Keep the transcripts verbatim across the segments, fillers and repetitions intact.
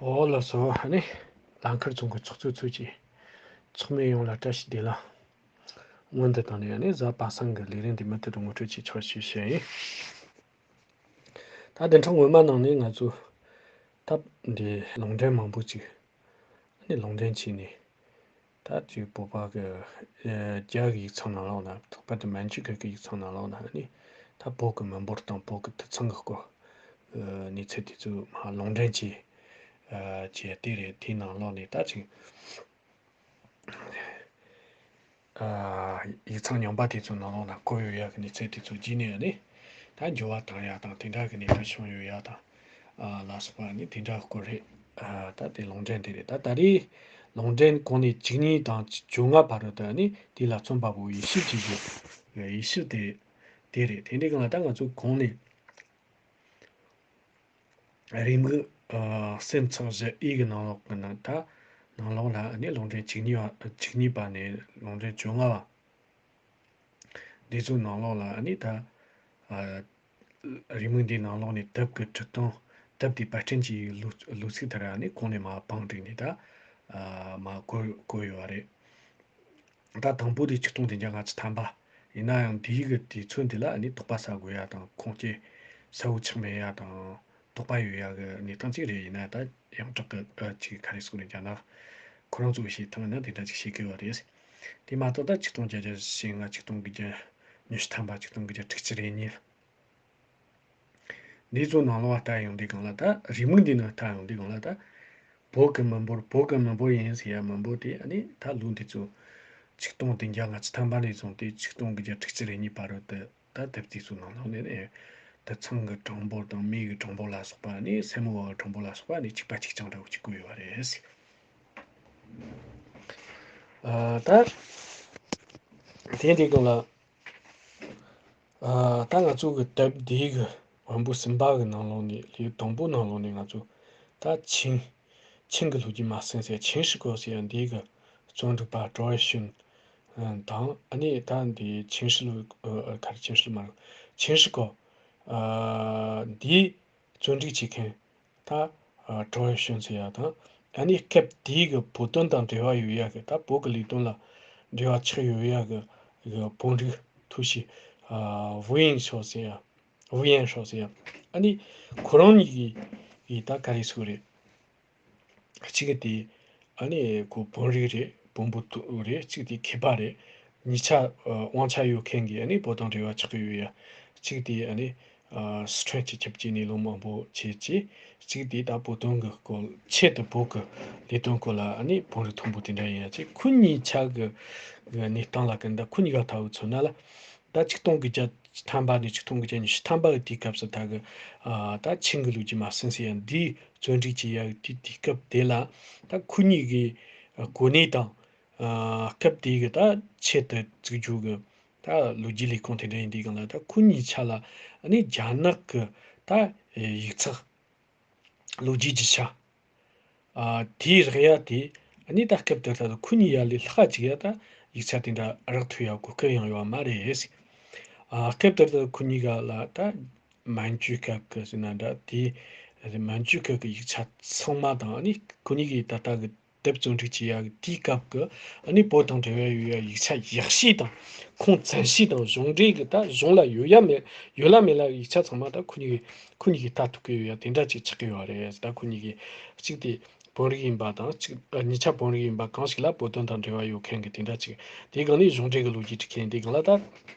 ཨོ་ལགས་སོ། ཨ་ནི་ལམ་ཁར་འཛོམས་ཀྱི་ཚོགས་གཙོ་ཚོས་ཀྱིས་ཚོགས་མི་ཡོངས་ལ་བཀྲ་ཤིས་བདེ་ལེགས། སྔོན་དུ་བཏང་ནས་ཨ་ནི་གཟའ་པ་སངས་ཀྱི་ལས་རིམ་འདི་མུ་མཐུད་དུ་ངོ་སྤྲོད་བྱེད་ཆོག་ཞེས་བཤད་ཡིན། ད་བདུན་ཕྲག་སྔོན་མ་ནང་ནས་ང་ཚོ་ཐབས་འདི་ལུང་འདྲེན་མང་པོ་ཅིག་ཨ་ནི་ལུང་འདྲེན་བྱས་ནས། ད་ཅིག་བོད་པ་གི་ཨེ་རྒྱ་གི་ཡིག་ཚང་ནང་ལོགས་ན། ལྷག་པར་དུ་མན་ཇུ་ཁ་གི་ཡིག་ཚང་ནང་ལོགས་ན་ནི། ད་བོད་གི་མི་འབོར་དང་བོད་གི་དུད་ཚང་གི་སྐོར་ཨེ་གནས་ཚུལ་དེ་ཚོ་མ་ལུང་འདྲེན་བྱས་ཨེ་བྱས་དེ་རེད། དེའི་ནང་ལོགས་ནས་ད་ཅིག་ཨ་ཡིག་ཚང་རྙིང་པ་དེ་ཚོ་ནང་ལོགས་ན་བཀོད་ཡོད་ཡག་གི་གནས་ཚུལ་དེ་ཚོ་བརྒྱུད་ནས་ནི། ད་འགྱུར་བ་བཏང་ཡག་དང་དེ་འདྲ་གི་གནས་ཚུལ་བྱུང་ཡོད་ཡག་དང་ཨ་ལ་སོགས་པ་ནི་དེ་འདྲ་སྐོར་རེད། ཨ་ད་དེ་ལུང་འདྲེན་དེ་རེད། ད་ད་རེས་ལུང་འདྲེན་གོང་ནས་བཅུ་གཉིས་དང་བཅོ་ལྔ་བར་དུ་ནི་དེ་ལ་མཚོན་པ་པོ་དབྱེ་ཞིབ་བྱེད་རྒྱུ། དབྱེ་ཞིབ་དེ་དེ་རེད། དེ་འདྲའི་སྒང་ལ་ད་ང་ཚོ་གོང་ནས་རེའུ་མིག་ཨ་སེམས་ཚེགས་བཞི་ཨེ་གི་ནང་ལོགས་ཀྱི་ནང་ད་ནང་ལོགས་ལ་ནི་ལུང་འདྲེན་བཅུ་གཉིས་པ་བཅུ་གཉིས་པ་ནས་ལུང་འདྲེན་བཅོ་ལྔ་པ། འདི་ཚོའི་ནང་ལོགས་ལ་ཨ་ནི་ད་ཨ་རེའུ་མིག་འདིའི་ནང་ལོགས་ནས་དེབ་ཀྱི་འབྲི་སྟངས། དེབ་དེ་པར་སྐྲུན་གྱི་ལུགས་ལུགས་ཚིག་དེ་ར་ཨ་ནི་གོང་ནས་མར་བང་བསྒྲིགས་ནས་ད་ཨ་མར་བཀོད་བཀོད་ཡོད་པ་རེད། ད་དང་པོ་དེ་ཆིག་སྟོང་བདུན་བརྒྱ་ལྔ་བཅུ་ཐམ་པ། ཡིན་ན་ཡང་འདིའི་གི་དུས་ཚོད་འདི་ལ་ཨ་ནི་དོགས་པ་ཟ་དགོས་ཡ་དང་ཁུངས་སྐྱེལ་གསལ་བོ་ཆགས་མེད་ཡ་དང་དོགས་པ་ཡོད་ཡ་གི་གནས་སྟངས་གཅིག་རེད། ཡིན་ན་ད་ཡོངས་གྲགས་ཀྱི་ཨ་ཅིག་ག་རེ་ཟེར་དགོས་རེད། རྒྱ་ནག་ཁོ་རང་ཚོ་བཤད་སྟངས་ན་དེ་འདྲ་ཅིག་བཤད་གི་ཡོད་རེད། དེ་མ་གཏོགས་ད་ཆིག་སྟོང་བརྒྱད་བརྒྱ་ཞེ་ལྔ། ཆིག་སྟོང་དགུ་བརྒྱ་ཉི་ཤུ་ཐམ་པ། ཆིག་སྟོང་དགུ་བརྒྱ་དྲུག་ཅུ་རེ་གཉིས། འདི་ཚོ་ནང་ལོགས་ལ་ལྟ་ཡོང་དུས་སྒང་ལ། ད་རེའུ་མིག་འདི་ནང་ལྟ་ཡོང་དུས་སྒང་ལ། ད་བོད་ཀྱི་མི་འབོར། བོད་ཀྱི་མི་འབོར་ཡིན་ཟེར་ཡ་མི་འབོར་དེ་ཨ་ནི་ད་ལོ་འདི་ཚོ་ཆིག་སྟོང་བདུན་བརྒྱ་ལྔ་བཅུ་ཐམ་པ་ནས་བཟུང་སྟེ་ཆིག་སྟོང་དགུ་བརྒྱ་དྲུག་ཅུ་རེ་གཉིས་བར་དུ། ད་དེབ་དེ་ཚོ་ནང་ལོགས་ནས་ནི་དུད་ཚང་གི་གྲངས་འབོར་དང་མིའི་གི་གྲངས་འབོར་ལ་སོགས་པ་ནི། སེར་མོ་བ་གི་གྲངས་འབོར་ལ་སོགས་པ་ནི་གཅིག་པ་གཅིག་རྐྱང་འདྲ་བོ་ཅིག་བཀོད་ཡོད་པ་རེད། ཨ་ད་དེ་འདི་སྒང་ལ། ཨ་ད་ང་ཚོ་གི་དེབ་འདིའི་གི་བམ་པོ་གསུམ་པ་གི་ནང་ལོགས་ནས། ལེའུ་དང་པོ་ནང་ལོགས་ནས་ང་ཚོ་ད་ཆིང་ཆིང་གི་ལོ་རྒྱུས་མ་ཟིན་ཟེར། ཆིང་ཧྲི་ཀོ་ཟེར་ཡ་འདིའི་གི་བརྩོན་འགྲུས་པ་ཀྲོའེ་ཤུན། ཨ་དང་། ཨ་ནི་ད་འདི་ཆིང་ཧྲི་ལོ། ཨ་ག་རེ། ཆིང་ཧྲི་ལོ་མ་རེད། ཆིང་ཧྲི་ཀོ། ཨ་འདིའི་བརྩོན་འགྲུས་བྱེད་མཁན་ད་ཨ་ཀྲོའེ་ཤུན་ཟེར་ཡ་དང་། ཨ་ནི་སྐབས་དེའི་གི་བོད་དོན་དང་འབྲེལ་བ་ཡོད་ཡ་གི། ད་བོད་གི་ལས་དོན་ལ་འབྲེལ་བ་ཆགས་ཡོད་ཡ་གི་གི་བོད་རིགས་ཐུའུ་ཞི་ཨ་ཝུ་ཡིན་ཤོ་ཟེར་ཡ། ཝུ་ཡན་ཧྲོ་ཟེར་ཡ། ཨ་ནི་ཁོ་རང་གཉིས་ཀྱི་ཡི་ད་ག་རེ་ཟེར་དགོས་རེད། གཅིག་གི་དེ་ཨ་ནི་ཁོ་བོད་རིགས་རེད། བོན་པོ་ཐུ་རེད། གཅིག་དེ་མཁས་པ་རེད། གཉིས་ཆ་ཨ་དབང་ཆ་ཡོད་མཁན་གྱི་ཨ་ནི་བོད་དང་འབྲེལ་བ་ཆགས་ཀྱི་ཡོད་ཡ། གཅིག་དེ་ཨ་ནི་ཨ་སི་ཁྲོན་སྤྱི་ཁྱབ་ཀྱི་གནས་ལུགས་མང་པོ་བྱེད་ཀྱི། གཅིག་དེ་ད་བོད་དོན་གྱི་སྐོར། ཆེད་དུ་བོད་ཀྱི་ལས་དོན་སྐོར་ལ་ཨ་ནི་བོད་རིགས་མཐོན་པོ་དེ་འདྲ་ཡིན་ཡ་ཅིག། ཁོ་གཉིས་ཆ་གི་གི་གནས་སྟངས་ལ་གི། ད་ཁོ་གཉིས་ཀ་ལྟ་བུ་མཚོན་ན་ལ། ད་ཆིག་སྟོང་དགུ་བརྒྱ་ཐམ་པ་ནས་ཆིག་སྟོང་དགུ་བརྒྱ་ཉི་ཤུ་ཐམ་པ་གི་དུས་སྐབས་སུ། ད་གི་ཨ་ད་ཆིང་གི་ལོ་རྒྱུས་མ་ཟིན་ཟེར་ཡ་འདིའི་བརྩོན་འགྲུས་བྱེད་ཡ་གི་དུས་དུས་སྐབས་དེ་ལ། ད་ཁོ་གཉིས་ཀྱི་ཨ་གོ་གནས་དང་། ཨ་སྐབས་དེའི་གི་ད་ཆེད་དུ་བཙུགས་རྒྱུ་གི་ད་ལོ་རྒྱུས་ལས་ཁུངས་དེ་འདྲ་ཡིན་དུས་སྒང་ལ། ད་ཁོ་གཉིས་ཆ་ལ་ཨ་ནི་རྒྱ་ནག་གི་ད་ཡིག་ཚགས། ལོ་རྒྱུས་རྒྱུ་ཆ། ཨ་དེའི་རག་ཡ་དེ་ཨ་ནི་ད་སྐབས་དེར་ད་ཁོ་གཉིས་ཡ་ལས་ལྷག་ཅིག་ཡ་ད་ཡིག་ཆ་དེ་འདྲ་རག་ཐུབ་ཡ་གོ་སྐབས་ཡང་ཡོད་པ་མ་རེད། ཨ་སྐབས་དེར་ད་ཁོ་གཉིས་ཀ་ལ་ད་མན་ཇུའི་སྐབས་ཀྱི་ཟེར་ན་འདྲ། དེ་མན་ཇུའི་སྐབས་ཀྱི་ཡིག་ཆ་ཚང་མ་དང་། ཨ་ནི་ཁོ་གཉིས་ཀྱིས་ད་ལྟ་གི་དེབ་བརྩོན་འགྲུས་བྱེད་ཡ་གི་དེའི་སྐབས་ཀྱི་ཨ་ནི་བོད་དང་འབྲེལ་བ་ཡོད་ཡ་ཡིག་ཆ་ཡག་ཤོས་དང་། ཁུངས་བཙན་ཤོས་དང་། གཞུང་འབྲེལ་གྱི་ད་གཞུང་ལ་ཡོད་ཡ་མེད། ཡོད་ལ་མེད་ལ་ཡིག་ཆ་ཚང་མ་ད་ཁོ་གཉིས་ཀྱིས་ཁོ་གཉིས་ཀྱིས་ལྟ་ཐུབ་ཀྱི་ཡོད་ཡ་དེ་འདྲ་ཅིག་ཆགས་ཀྱི་ཡོད་རེད། ད་ཁོ་གཉིས་ཀྱིས་གཅིག་དེ་བོད་རིགས་ཡིན་པ་དང་། གཅིག་ཨ་གཉིས་ཆ་བོད་རིགས་ཡིན་པ། གང་ཞིག་ལ་བོད་དོན་དང་འབྲེལ་བ་ཡོད་མཁན་གྱི་དེ་འདྲ་ཅིག། དེའི་སྒང་ནས་གཞུང་འབྲེལ་གྱི་ལོ་རྒྱུས་འབྲི་མཁན། དེའི་སྒང་ལ་ད་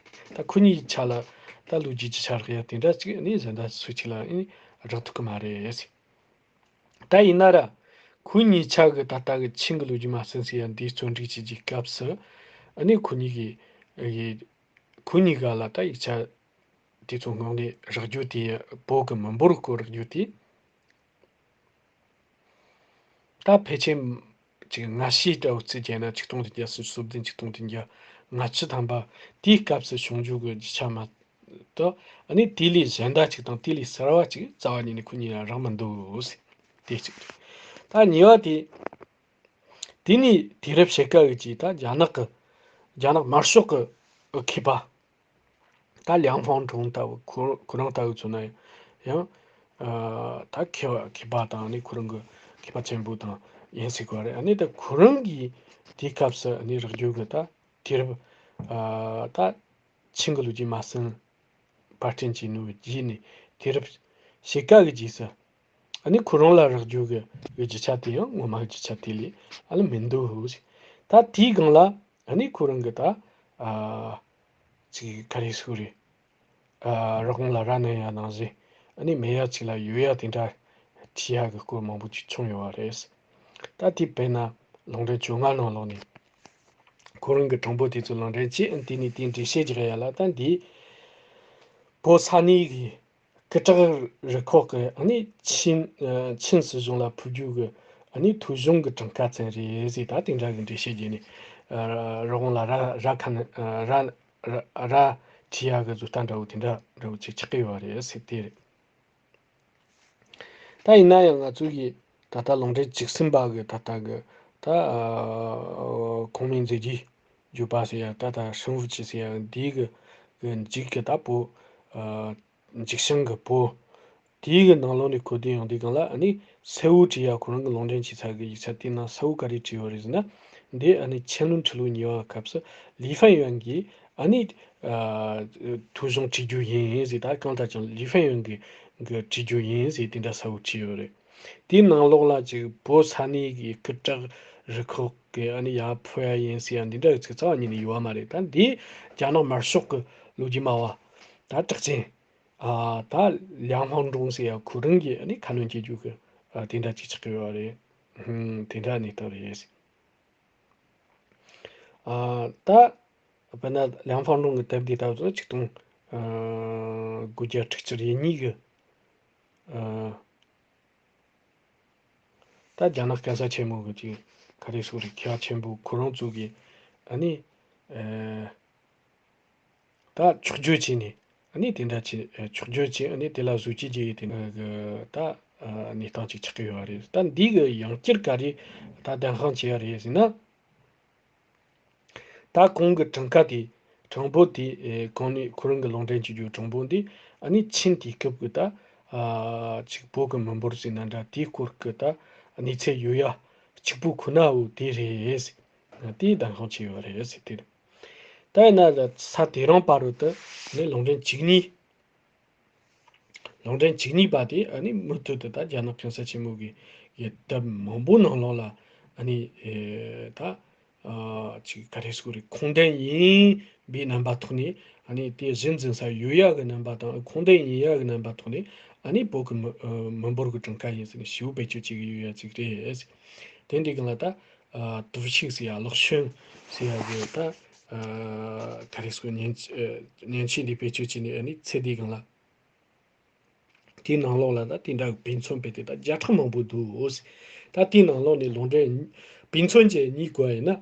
ད་ཁོ་གཉིས་ཆ་ལ་ད་ལོ་རྒྱུས་ཅི་ཆ་རག་ཡ་དེ་འདྲ་ཅིག་ཨ་ནི་གཞན་དག་སུ་གཅིག་ལ་ཨ་ནི་རག་ཐུབ་ཀྱི་མ་རེད། ད་ཡིན་ན་ར་ཁོ་གཉིས་ཆ་གི་ད་ལྟ་གི་ཆིང་གི་ལོ་རྒྱུས་མ་ཟིན་ཟེར་ཡ་འདིའི་བརྩོན་འགྲུས་བྱེད་ཀྱི་སྐབས་སུ། ཨ་ནི་ཁོ་གཉིས་ཀྱི་ཨ་ཡི་ཁོ་གཉིས་ཀ་ལ་ད་ཡིག་ཆ་དེ་ཚོ་སྔོན་ནས་རག་རྒྱུ་དེ། བོད་ཀྱི་མི་འབོར་སྐོར་རག་རྒྱུ་དེ། ད་ཕལ་ཆེར་ཅིག་སྔ་ཤོས་འདྲ་བོ་རྩིས་བྱས་ན་ཆིག་སྟོང་བདུན་བརྒྱ་སུམ་ཅུ་སོ་བདུན། ཆིག་སྟོང་བདུན་བརྒྱ་ལྔ་བཅུ་ཐམ་པ་དེའི་སྐབས་སུ་བྱུང་རྒྱུ་གི་རྒྱུ་ཆ་མ་གཏོགས། ཨ་ནི་དེ་ལས་གཞན་དག་ཅིག་དང་དེ་ལས་གསར་བ་ཅིག་རྩ་བ་ཉིད་ནས་ཁོ་གཉིས་ལ་རག་མི་འདུག། དེ་གཅིག་རེད། ད་གཉིས་པ་དེ། དེ་ནས་དུས་རབས་ཕྱེད་ཀ་གི་ཅིག་ད་རྒྱ་ནག་གི་རྒྱ་ནག་དམར་ཤོག་གི་མཁས་པ། ད་ལིའང་ཧྥང་ཀྲུང་ལྟ་བུ། ཁོ་ཁོ་རང་ལྟ་བུ་མཚོན་ན་ཡང་། ཨ་ད་མཁས་པ་མཁས་པ་དང་ནི་ཁོ་རང་གི་ མཁས་པ་ཆེན་པོ་དང་ཡིན་ཟེར་གོ་རེད། ཨ་ནི་ད་ཁོ་རང་གིས་དེའི་སྐབས་སུ་ཨ་ནི་རག་རྒྱུ་གི་ད་དུས་རབས་ཨ་ད་ཆིང་གི་ལོ་རྒྱུས་མ་ཟིན་པར་སྐྲུན་བྱས་ནོ་རྗེས་ནས་དུས་རབས་ཕྱེད་ཀ་གི་རྗེས་སུ་ཨ་ནི་ཁོ་རང་ལ་རག་རྒྱུ་གི་གི་རྒྱུ་ཆ་དེ་ཡང་ངོ་མ་གི་རྒྱུ་ཆ་དེ་ལས་ཨ་ལ་མི་འདུག་ཟེར། ད་དེའི་སྒང་ལ་ཨ་ནི་ཁོ་རང་གི་ད་ཨ་ཅིག་ག་རེ་ཟེར་རེད། ཨ་རི་བོང་ལ་རྭ་བསྣུན་ཡ་ནང་བཞིན་ཨ་ནི་མེད་ཡ་ཅིག་ལ་ཡོད་ཡ་དེ་འདྲ་བྲིས་ཡ་གི་སྐོར་མང་པོ་ཅིག་བྱུང་ཡོད་པ་རེད། ད་དེ་དཔེར་ན་ལུང་འདྲེན་བཅོ་ལྔ་ནང་ལོགས་ནས་ཁོ་རང་གི་དྲང་པོ་དེ་ཚོ་ལུང་འདྲེན་བྱས། ཨ་དེ་ནས་དེའི་འགྲེལ་བཤད་རྒྱག་ཡ་ལ་ད་འདི་བོད་ས་གནས་ཀྱི་སྐུ་དྲག་རུ་ཁག་གི་ཨ་ནི་ཆིན་ཨ་ཆིན་སྲིད་གཞུང་ལ་ཕུལ་རྒྱུ་གི་ཨ་ནི་ཐོ་གཞུང་གི་གྲངས་ཀ་ཙམ་རེད་ཟེར། ད་དེ་འདྲ་གི་འགྲེལ་བཤད་བརྒྱབ་ནས་ཨ་རི་བོང་ལ་རྭ་རྭ་ཁ་ནས་ཨ་རྭ་རྭ་རྭ་བྲིས་ཡ་གི་བཟོ་ལྟ་འདྲ་བོ་དེ་འདྲ་འདྲ་བོ་ཅིག་ཆགས་ཀྱི་ཡོད་རེད་ཟེར་དེ་རེད། ད་ཡིན་ན་ཡང་ང་ཚོ་གི་ད་ལྟ་ལུང་འདྲེན་བཅུ་གསུམ་པ་གི་ད་ལྟ་གི་ད་ཨ་གོང་མའི་མཛད་རྗེས་བརྗོད་པ་ཟེར་ཡ། ད་ལྟ་ཧྲིན་ཝུ་ཅི་ཟེར་ཡ་འདི་གི་གི་མཇུག་གི་ད་བོད་ཨ་འཇིགས་བྱང་གི་བོད་དེའི་གི་ནང་ལོགས་ནས་གོ་བསྡུར་ཡོང་དུས་སྒང་ལ་ཨ་ནི་གསལ་བོ་བྲིས་ཡ། ཁོ་རང་གི་ལུང་འདྲེན་བྱས་ཚར་གི་ཡིག་ཆ་དེའི་ནང་གསལ་བོ་ག་རེ་བྲིས་ཡོད་རེད་ཟེར་ན། འདི་ཨ་ནི་乾隆ཁྲི་ལོ་གཉིས་པའི་སྐབས་སུ་ལི་ཧྥན་ཡོན་གྱིས་ཨ་ནི་ཨ་ཐོ་གཞུང་བྲིས་རྒྱུ་ཡིན་ཟེར། ད་གང་ལྟར་ཀྱང་ལི་ཧྥན་ཡོན་གྱི་གི་བྲིས་རྒྱུ་ཡིན་ཟེར་དེ་འདྲ་གསལ་བོ་བྲིས་ཡོད་རེད། དེའི་ནང་ལོགས་ལ་ཅིག་བོད་ས་གནས་ཀྱི་སྐུ་དྲག་རུ་ཁག་གི་ཨ་ནི་ཡར་ཕུལ་ཡ་ཡིན་ཟེར་ཡ་འདི་འདྲ་གི་ཚིག་རྩ་བ་ཉིད་ནས་ཡོད་པ་མ་རེད། ད་འདི་རྒྱ་ནག་དམར་ཤོག་གི་ལོ་རྒྱུས་སྨྲ་བ་ད་གྲགས་ཅན་ཨ་ད་ལིའང་ཧྥང་ཀྲུང་ཟེར་ཡ་ཁོ་རང་གིས་ཨ་ནི་ཁ་སྣོན་བྱེད་རྒྱུ་གི་ཨ་དེ་འདྲ་ཅིག་ཆགས་ཀྱི་ཡོད་རེད། ཧུམ། དེ་འདྲ་གནས་སྟངས་རེད། ཨ་ད་དཔེར་ན་ལིའང་ཧྥང་ཀྲུང་གི་དེབ་འདི་ལྟ་བུ་ཆིག་སྟོང་ཨ་དགུ་བརྒྱ་དྲུག་ཅུ་རེ་གཉིས་གི་ཨ་ད་རྒྱ་ནག་གན་ས་ཆེན་མོ་གི་ཅིག་ག་རེ་ཟེར་རེད། མཁས་པ་ཆེན་པོ་ཁོ་རང་ཚོ་གིས་ཨ་ནི་ཨ་ད་འཁྱོག་བརྗོད་བྱས་ནས་ཨ་ནི་དེ་འདྲ་བྱས། འཁྱོག་བརྗོད་བྱས་ཨ་ནི་དེ་ལ་བཟོ་བཅོས་བྱས་ཡོད་དེ་ནི་ད་གནས་སྟངས་ཅིག་ཆགས་ཀྱི་ཡོད་རེད། ད་འདི་གི་ཡང་བསྐྱར་ག་རེ་ད་བདེན་དཔང་བྱས་ཡོད་རེད་ཟེར་ན། ད་གོང་གི་གྲངས་ཀ་དེ་གྲངས་འབོར་དེ་ཨེ་གོང་ནས་ཁོ་རང་གི་ལུང་འདྲེན་བྱེད་རྒྱུའི་གྲངས་འབོར་འདི་ཨ་ནི་ཆིན་དེའི་སྐབས་ཀྱི་ད་ཨ་ཅིག་བོད་ཀྱི་མི་འབོར་ཟེར་ན་འདྲ། དེའི་སྐོར་གྱི་ད་གནས་ཚད་ཡོད་ཡ་གཅིག་པུ་ཁོ་ན་བོ་དེ་རེད་ཟེར། དེའི་བདེན་དཔང་བྱས་ཡོད་རེད་ཟེར་དེ་རེད། ད་ཡིན་ན་ས་དེ་རིང་བར་དུ་ནི་ལུང་འདྲེན་བཅུ་གཉིས། ལུང་འདྲེན་བཅུ་གཉིས་པ་དེ་ཨ་ནི་མུ་མཐུད་དུ་ད་རྒྱ་ནག་གན་ས་ཆེན་མོ་གི་ཡི་དེབ་མང་པོ་ནང་ལོགས་ལ་ཨ་ནི་ཨེ་ད་ཨ་ཅིག་ག་རེ་ཟེར་དགོས་རེད། ཁུངས་ལྡན་ཡིན་པའི་རྣམ་པ་ཐོག་ནས་ཨ་ནི་དེ་གཞི་འཛིན་ས་ཡོད་ཡག་གི་རྣམ་པ་དང་ཁུངས་ལྡན་ཡིན་ཡག་གི་རྣམ་པ་ཐོག་ནས་ཨ་ནི་བོད་ཀྱི་མི་ཨ་མི་འབོར་གྱི་གྲངས་ཀ་ཡིན་ཟེར་ནས་ཞིབ་བེད་སྤྱོད་བྱེད་ཀྱི་ཡོད་ཡ་ཅིག་རེད། དེ་འདི་གང་ལ་ད་ཨ་ཏུའུ་ཆིག་ཟེར་ཡ་ལོག་ཤོན་ཟེར་ཡ་གི་ད་ཨ་ག་རེ་ཟེར་དགོས། མཉེན་ཨ་མཉེན་ཆས་འདི་བེད་སྤྱོད་བྱས་ནས་ཨ་ནི་ཚེ་འདི་གང་ལ། དེའི་ནང་ལོགས་ལ་ད་དེ་འདྲ་དཔེ་མཚོན་དཔེ་དེ་ད་བརྒྱ་ཕྲག་མང་པོ་འདུག་ད་དེའི་ནང་ལོགས་ནས་ལུང་འདྲེན་དཔེ་མཚོན་བཅས་གཉིས་བཀོད་ཡིན་ན།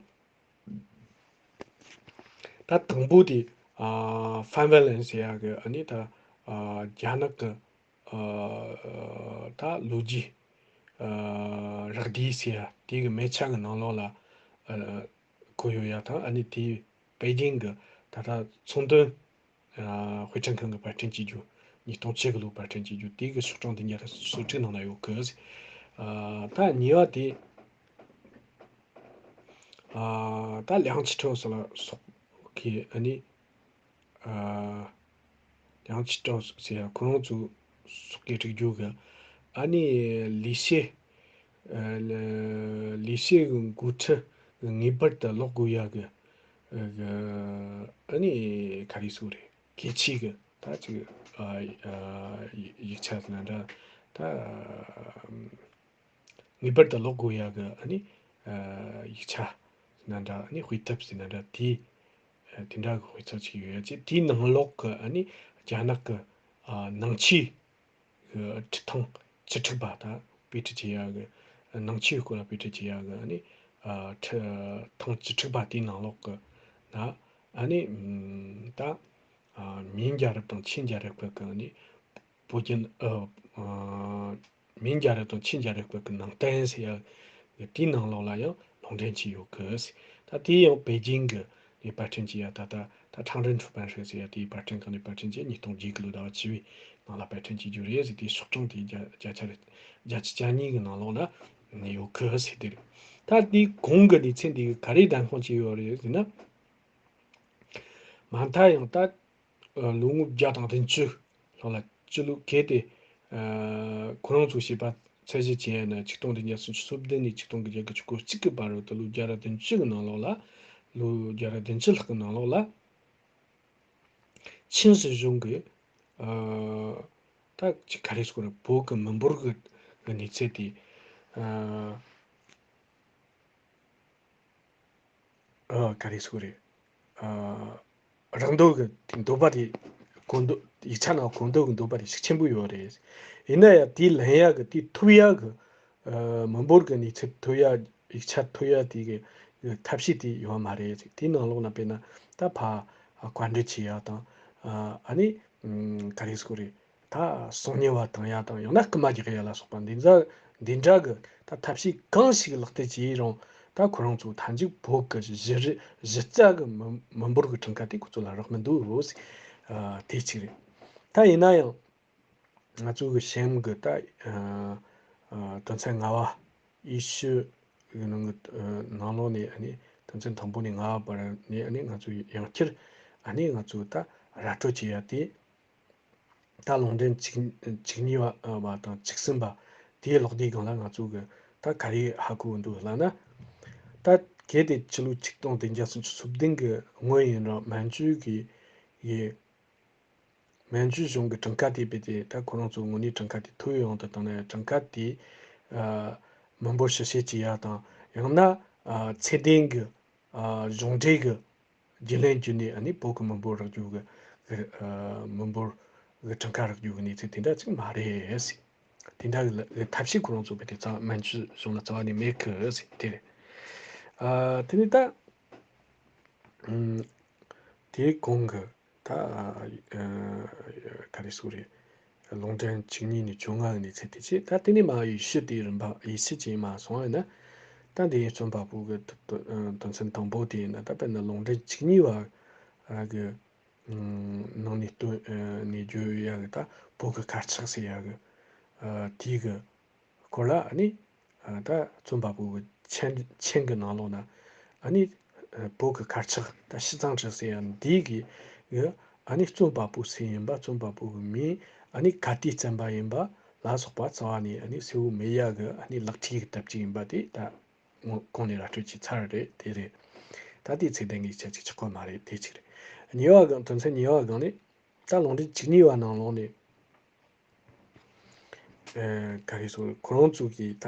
ད་དང་པོ་དེ་ཨ་ཧྥན་ཝེ་ལན་ཟེར་ཡག་གི་ཨ་ནི་ད་ཨ་རྒྱ་ནག་གི་ཨ་ད་ལོ་རྒྱུས་ཨ་རག་བསྡུས་ཟེར་ཡ་དེ་གི་མེ་ཆ་གི་ནང་ལོགས་ལ་ཨ་བཀོད་ཡོད་ཡ་དང་། ཨ་ནི་དེ་པེ་ཅིང་གི་ད་ལྟ་ཚོང་དོན་ཨ་དཔེ་སྐྲུན་ཁང་གི་པར་སྐྲུན་བྱེད་རྒྱུ། ཉིས་སྟོང་བཅུ་དགུ་ལོའི་པར་སྐྲུན་བྱེད་རྒྱུ་དེ་གི་ཤོག་གྲངས་བདུན་བརྒྱ་སོ་དྲུག་ནང་ན་ཡོད་གི། ཨ་ད་གཉིས་པ་དེ་ཨ་ད་ལིའང་ཅི་ཁྲོ་སོགས་ལ་སོགས་ཀྱི་ཨ་ནི་ཨ་ལིའང་ཅི་ཁྲོ་ཟེར་ཡ་ཁོ་རང་ཚོ་སོགས་ཀྱི་བསྒྲིགས་རྒྱུ་གི་ཨ་ནི་ལི་ཤེ་ཨ་ལི་ལི་ཤེ་གི་འགོ་ཁྲིད་ངེས་པར་དུ་ཀློག་དགོས་ཡ་གི་ཨ་ནི་ག་རེ་ཟེར་དགོས་རེད། གལ་ཆེ་གི་ད་ཅིག་ཨ་ཨ་ཡིག་ཆ་ཟེར་ན་འདྲ། ད་ངེས་པར་དུ་ཀློག་དགོས་ཡ་གི་ཨ་ནི་ཨ་ཡིག་ཆ་ཟེར་ན་འདྲ། ཨ་ནི་དཔེ་དེབ་ཟེར་ན་འདྲ། དེ་ཨ་དེ་འདྲ་གི་དཔེ་ཚོགས་ཅིག་ཡོད་ཡ་ཅིག་དེའི་ནང་ལོགས་གི་ཨ་ནི་རྒྱ་ནག་གི་ཨ་ནང་ཆོས་གི་ཁྲི་ཐེངས་བཅུ་དྲུག་པ་དང་དཔེ་ཁྲིད་བྱེད་ཡ་གི་ནང་ཆོས་སྐོར་ལ་དཔེ་ཁྲིད་བྱེད་ཡ་གི་ཨ་ནི་ཨ་ཁྲི་ཐེངས་བཅུ་དྲུག་པ་དེའི་ནང་ལོགས་གི་ན་ཨ་ནི་ཨམ་ད་ཨ་མིན་རྒྱལ་རབས་དང་ཆིན་རྒྱལ་རབས་བར་གི་ཨ་ནི་བོད་ཀྱི་ཨ་ཨ་མིན་རྒྱལ་རབས་དང་ཆིན་རྒྱལ་རབས་བར་གི་ནང་བསྟན་ཟེར་ཡ་གི་དེའི་ནང་ལོགས་ལ་ཡང་ལུང་འདྲེན་བྱས་ཡོད་གི། ད་དེ་ཡང་པེ་ཅིང་གི་ནས་པར་སྐྲུན་བྱས་ཡ། ད་ལྟ་ད་ཁྲང་ཀྲན་ཧྥུ་པན་ཧྲི་ཟེར་ཡ་དེའི་པར་སྐྲུན་ཁང་ནས་པར་སྐྲུན་བྱས། ཉིས་སྟོང་བརྒྱད་གི་ལོ་ཟླ་བ་བཅུ་བའི་ནང་ལ་པར་སྐྲུན་བྱེད་རྒྱུ་རེད་ཟེར། དེའི་ཤོག་གྲངས་དེ་བརྒྱ་བརྒྱ་ཆ་བརྒྱད་ཅུ་གྱ་གཉིས་གི་ནང་ལོགས་ལ་ ནས་ཡོད་གི་ཟེར་དེ་རེད། ད་དེའི་གོང་གི་གནས་ཚད་འདི་ག་རེ་བདེན་དཔང་བྱས་ཡོད་རེད་ཟེར་ན། མ་མཐའ་ཡང་ད་ལོ་ངོ་བརྒྱ་དང་བདུན་ཅུ་ལྷག་ལ་སྤྱི་ལོ་གལ་ཏེ་ཁོ་རང་ཚོས་བྱས་པ་ཚད་གཞི་བྱས་ན་ཆིག་སྟོང་བདུན་བརྒྱ་སུམ་ཅུ་སོ་བདུན་ནས་ཆིག་སྟོང་དགུ་བརྒྱ་དགུ་བཅུ་གོ་གཅིག་གི་བར་དུ་ལོ་བརྒྱ་ར་བདུན་ཅུ་གི་ནང་ལོགས་ལ། ལོ་བརྒྱ་ར་བདུན་ཅུ་ལྷག་གི་ནང་ལོགས་ལ། ཆིན་སྲིད་གཞུང་གིས་ཨ་ད་ཅིག་ག་རེ་ཟེར་དགོས་རེད། བོད་ཀྱི་མི་འབོར་གྱི་གནས་ཚད་དེ་ཨ་ཨ་ག་རེ་ཟེར་དགོས་རེད། ཨ་རག་འདོད་ཀྱི་དེ་འདོད་པ་དེ་གོ་འདོད། ཡིག་ཆ་ནང་གོ་འདོད་ཀྱི་འདོད་པ་དེ་ཤུགས་ཆེན་པོ་ཡོད་རེད། ཡིན་ན་ཡང་དེ་ལེན་ཡག་གི་དེ་ཐོབ་ཡག་གི་ཨ་མི་འབོར་གྱི་གནས་ཚད་ཐོབ་ཡག་ཡིག་ཆ་ཐོབ་ཡག་དེ་གི་ཐབས་ཤེས་དེ་ཡོད་མ་རེད། དེའི་ནང་ལོགས་ན་དཔེར་ན་ད་ཕར་བཀའ་འདྲི་བྱེད་ཡག་དང་ཨ་ནི་ག་རེ་ཟེར་དགོས་རེད། ད་གསང་ཉུལ་བ་བཏང་ཡག་དང་ཡང་ན་རྐུ་མ་རྒྱག་ཡག་ལ་སོགས་པ་འདི་འདྲ་འདི་འདྲ་གི་ད་ཐབས་ཤེས་གང་ཞིག་ལག་བསྟར་བྱས་རུང་ད་ཁོ་རང་ཚོ་མཐའ་མཇུག་བོད་ཀྱི་གཞི་རི་གཞི་རྩ་གི་མི་མི་འབོར་གྱི་གྲངས་ཀ་དེ་ཁོ་ཚོ་ལ་རག་མི་འདུག་ཟེར། ཨ་དེ་གཅིག་རེད། ད་ཡིན་ན་ཡང་ང་ཚོ་གི་གཤམ་གི་ད་ཨ་ཨ་དོན་ཚན་ལྔ་པ་ཡེ་ཤུ་གི་ནང་གི་ཨ་ནང་ལོགས་ནས་ཨ་ནི་དོན་ཚན་དང་པོ་ནས་ལྔ་པ་བར་ནས་ཨ་ནི་ང་ཚོ་ཡང་བསྐྱར་ཨ་ནི་ང་ཚོ་ད་ར་སྤྲོད་བྱེད་ཡ་དེ། ད་ལུང་འདྲེན་བཅུ་བཅུ་གཉིས་པ་དང་བཅུ་གསུམ་པ་དེའི་ཀློག་དེབ་སྒང་ལ་ང་ཚོ་གི་ད་ག་རེ་ཧ་གོ་འདུག་ལབ་ན། ད་གལ་ཏེ་ཕྱི་ལོ་ཆིག་སྟོང་བདུན་བརྒྱ་སུམ་ཅུ་སོ་བདུན་གི་སྔོན་ཡིན་རུང་མན་ཇུ་གི་ཡི་མན་ཇུ་གཞུང་གི་གྲངས་ཀ་དེ་རྦད་དེ་ད་ཁོ་རང་ཚོ་དངོས་གནས་གྲངས་ཀ་དེ་ཐོ་ཡོང་དུ་བཏང་ན་གྲངས་ཀ་དེ་ཨ་མི་འབོར་ཞིབ་བཤེར་བྱེད་ཡ་དང་ཡང་ན་ཨ་ཚད་ལྡན་གི་ཨ་གཞུང་འབྲེལ་གི་རྒྱུན་ལས་བརྒྱུད་ནས་ཨ་ནི་བོད་ཀྱི་མི་འབོར་རག་རྒྱུ་གི་ཨ་མི་འབོར་གི་གྲངས་ཀ་རག་རྒྱུ་གི་གནས་ཚུལ་དེ་འདྲ་ཅིག་མ་རེད་ཟེར། དེ་འདྲ་གི་ལ་ཐབས་ཤེས་ཁོ་རང་ཚོ་རྦད་དེ་ཚང་མན་ཇུ་གཞུང་ལ་རྩ་བ་ནས་མེད་གི་ཟེར་དེ་རེད། ཨ་དེ་ནས་ད་ཨམ་དེའི་གོང་གི་ད་ཨ་ག་རེ་ཟེར་རེད། ལུང་འདྲེན་བཅུ་གཉིས་ནས་བཅོ་ལྔ་གི་གནས་ཚུལ་དེ་བྱས། ད་དེ་ནས་མར་ཡེ་ཤུ་དེའི་རིམ་པ་ཡེ་ཤུ་ཅིག་མར་སོང་བ་ཡིན་ན། ད་འདི་ཡིན་རྩོམ་པ་པོ་གི་དོན་ཚན་དང་པོ་དེ་ཡིན་ན། ད་དཔེར་ན་ལུང་འདྲེན་བཅུ་གཉིས་པ་གི་ནང་ནས་སྟོན་ནས་བརྗོད་ཡག་གི་ད་བོད་ཀྱི་མཁར་ཆག་ཟེར་ཡག་གི་དེའི་གི་སྐོར་ལ་ཨ་ནི་ད་རྩོམ་པ་པོ་གི་མཆན་མཆན་གི་ནང་ལོགས་ན་ཨ་ནི་བོད་ཀྱི་མཁར་ཆག་ད་ཤི་ཙང་ཁྲི་ཟེར་ཡག་འདི་གི་གི་ཨ་ནི་རྩོམ་པ་པོ་སུ་ཡིན་པ། རྩོམ་པ་པོ་གི་མིང་ཨ་ནི་ག་དུས་བརྩམས་པ་ཡིན་པ་ལ་སོགས་པ་རྩ་བ་ནས་ཨ་ནི་གསལ་བོ་མེད་ཡག་གི་ཨ་ནི་ལག་བྲིས་ཀྱི་དེབ་ཅིག་ཡིན་པ་དེ་ད་གོང་ནས་ར་སྤྲོད་བྱས་ཚར་རེད། དེ་རེད། ད་དེའི་ཚིག་དོན་གྱི་ཆ་ཅིག་ཆགས་ཀྱི་མ་རེད། དེ་གཅིག་རེད། གཉིས་པ་གི་དོན་ཚན་གཉིས་པ་སྒང་ནས་ད་ལུང་འདྲེན་བཅུ་གཉིས་པ་ནང་ལོགས་ནས་ཨེ་ག་རེ་ཟེར་ཁོ་རང་ཚོ་གིས་ད་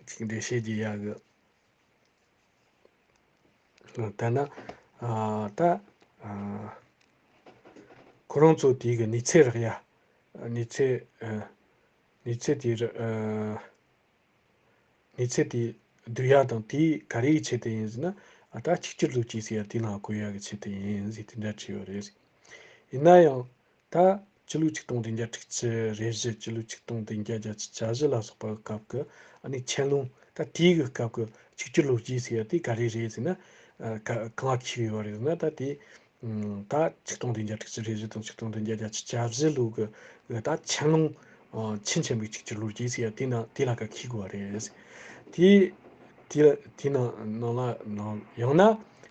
ཅིག་འགྲེལ་བཤད་རྒྱག་ཡག་གི་ད་ན་ཨ་ད་ཨ་ཁོ་རང་ཚོ་དེའི་གི་གནས་ཚད་རག་ཡ་གནས་ཚད་ཨ་གནས་ཚད་དེ་ར་ཨ་གནས་ཚད་དེ་བསྡུ་ཡ་དང་དེ་ག་རེའི་ཆེད་དུ་ཡིན་ཟེར་ན། ཨ་ད་གཅིག་གྱུར་ལོ་རྒྱུས་ཟེར་ཡ་དེ་ནང་བཀོད་ཡ་གི་ཆེད་དུ་ཡིན་ཟེར་དེ་འདྲ་བྲིས་ཡོད་རེད། ཡིན་ན་ཡང་ད་སྤྱི་ལོ་ཆིག་སྟོང་བདུན་བརྒྱ་དྲུག་ཅུ་རེ་བཞི། སྤྱི་ལོ་ཆིག་སྟོང་བདུན་བརྒྱ་བརྒྱད་ཅུ་གྱ་བཞི་ལ་སོགས་པ་སྐབས་ཀྱི་ཨ་ནི་ཆན་ལུང་། ད་དེའི་གི་སྐབས་ཀྱི་གཅིག་གྱུར་ལོ་རྒྱུས་ཟེར་ཡ་དེ་ག་རེ་རེད་ཟེར་ན། ཨ་ག་གང་ལ་འཁེལ་ཡོད་རེད་ཟེར་ན། ད་དེ་ད་ཆིག་སྟོང་བདུན་བརྒྱ་དྲུག་ཅུ་རེ་བཞི་དང་ཆིག་སྟོང་བདུན་བརྒྱ་བརྒྱད་ཅུ་གྱ་བཞི་ལོ་གི་གི་ད་ཆན་ལུང་ཨ་ཆིན་ཆེན་པོའི་གཅིག་གྱུར་ལོ་རྒྱུས་ཟེར་ཡ་དེ་ནང་དེ་ལ་ཀ་འཁེལ་དགོས་པ་རེད། དེ་དེ་ལ་དེ་ནང་ནང་ལ་ནང་ཡང་ན་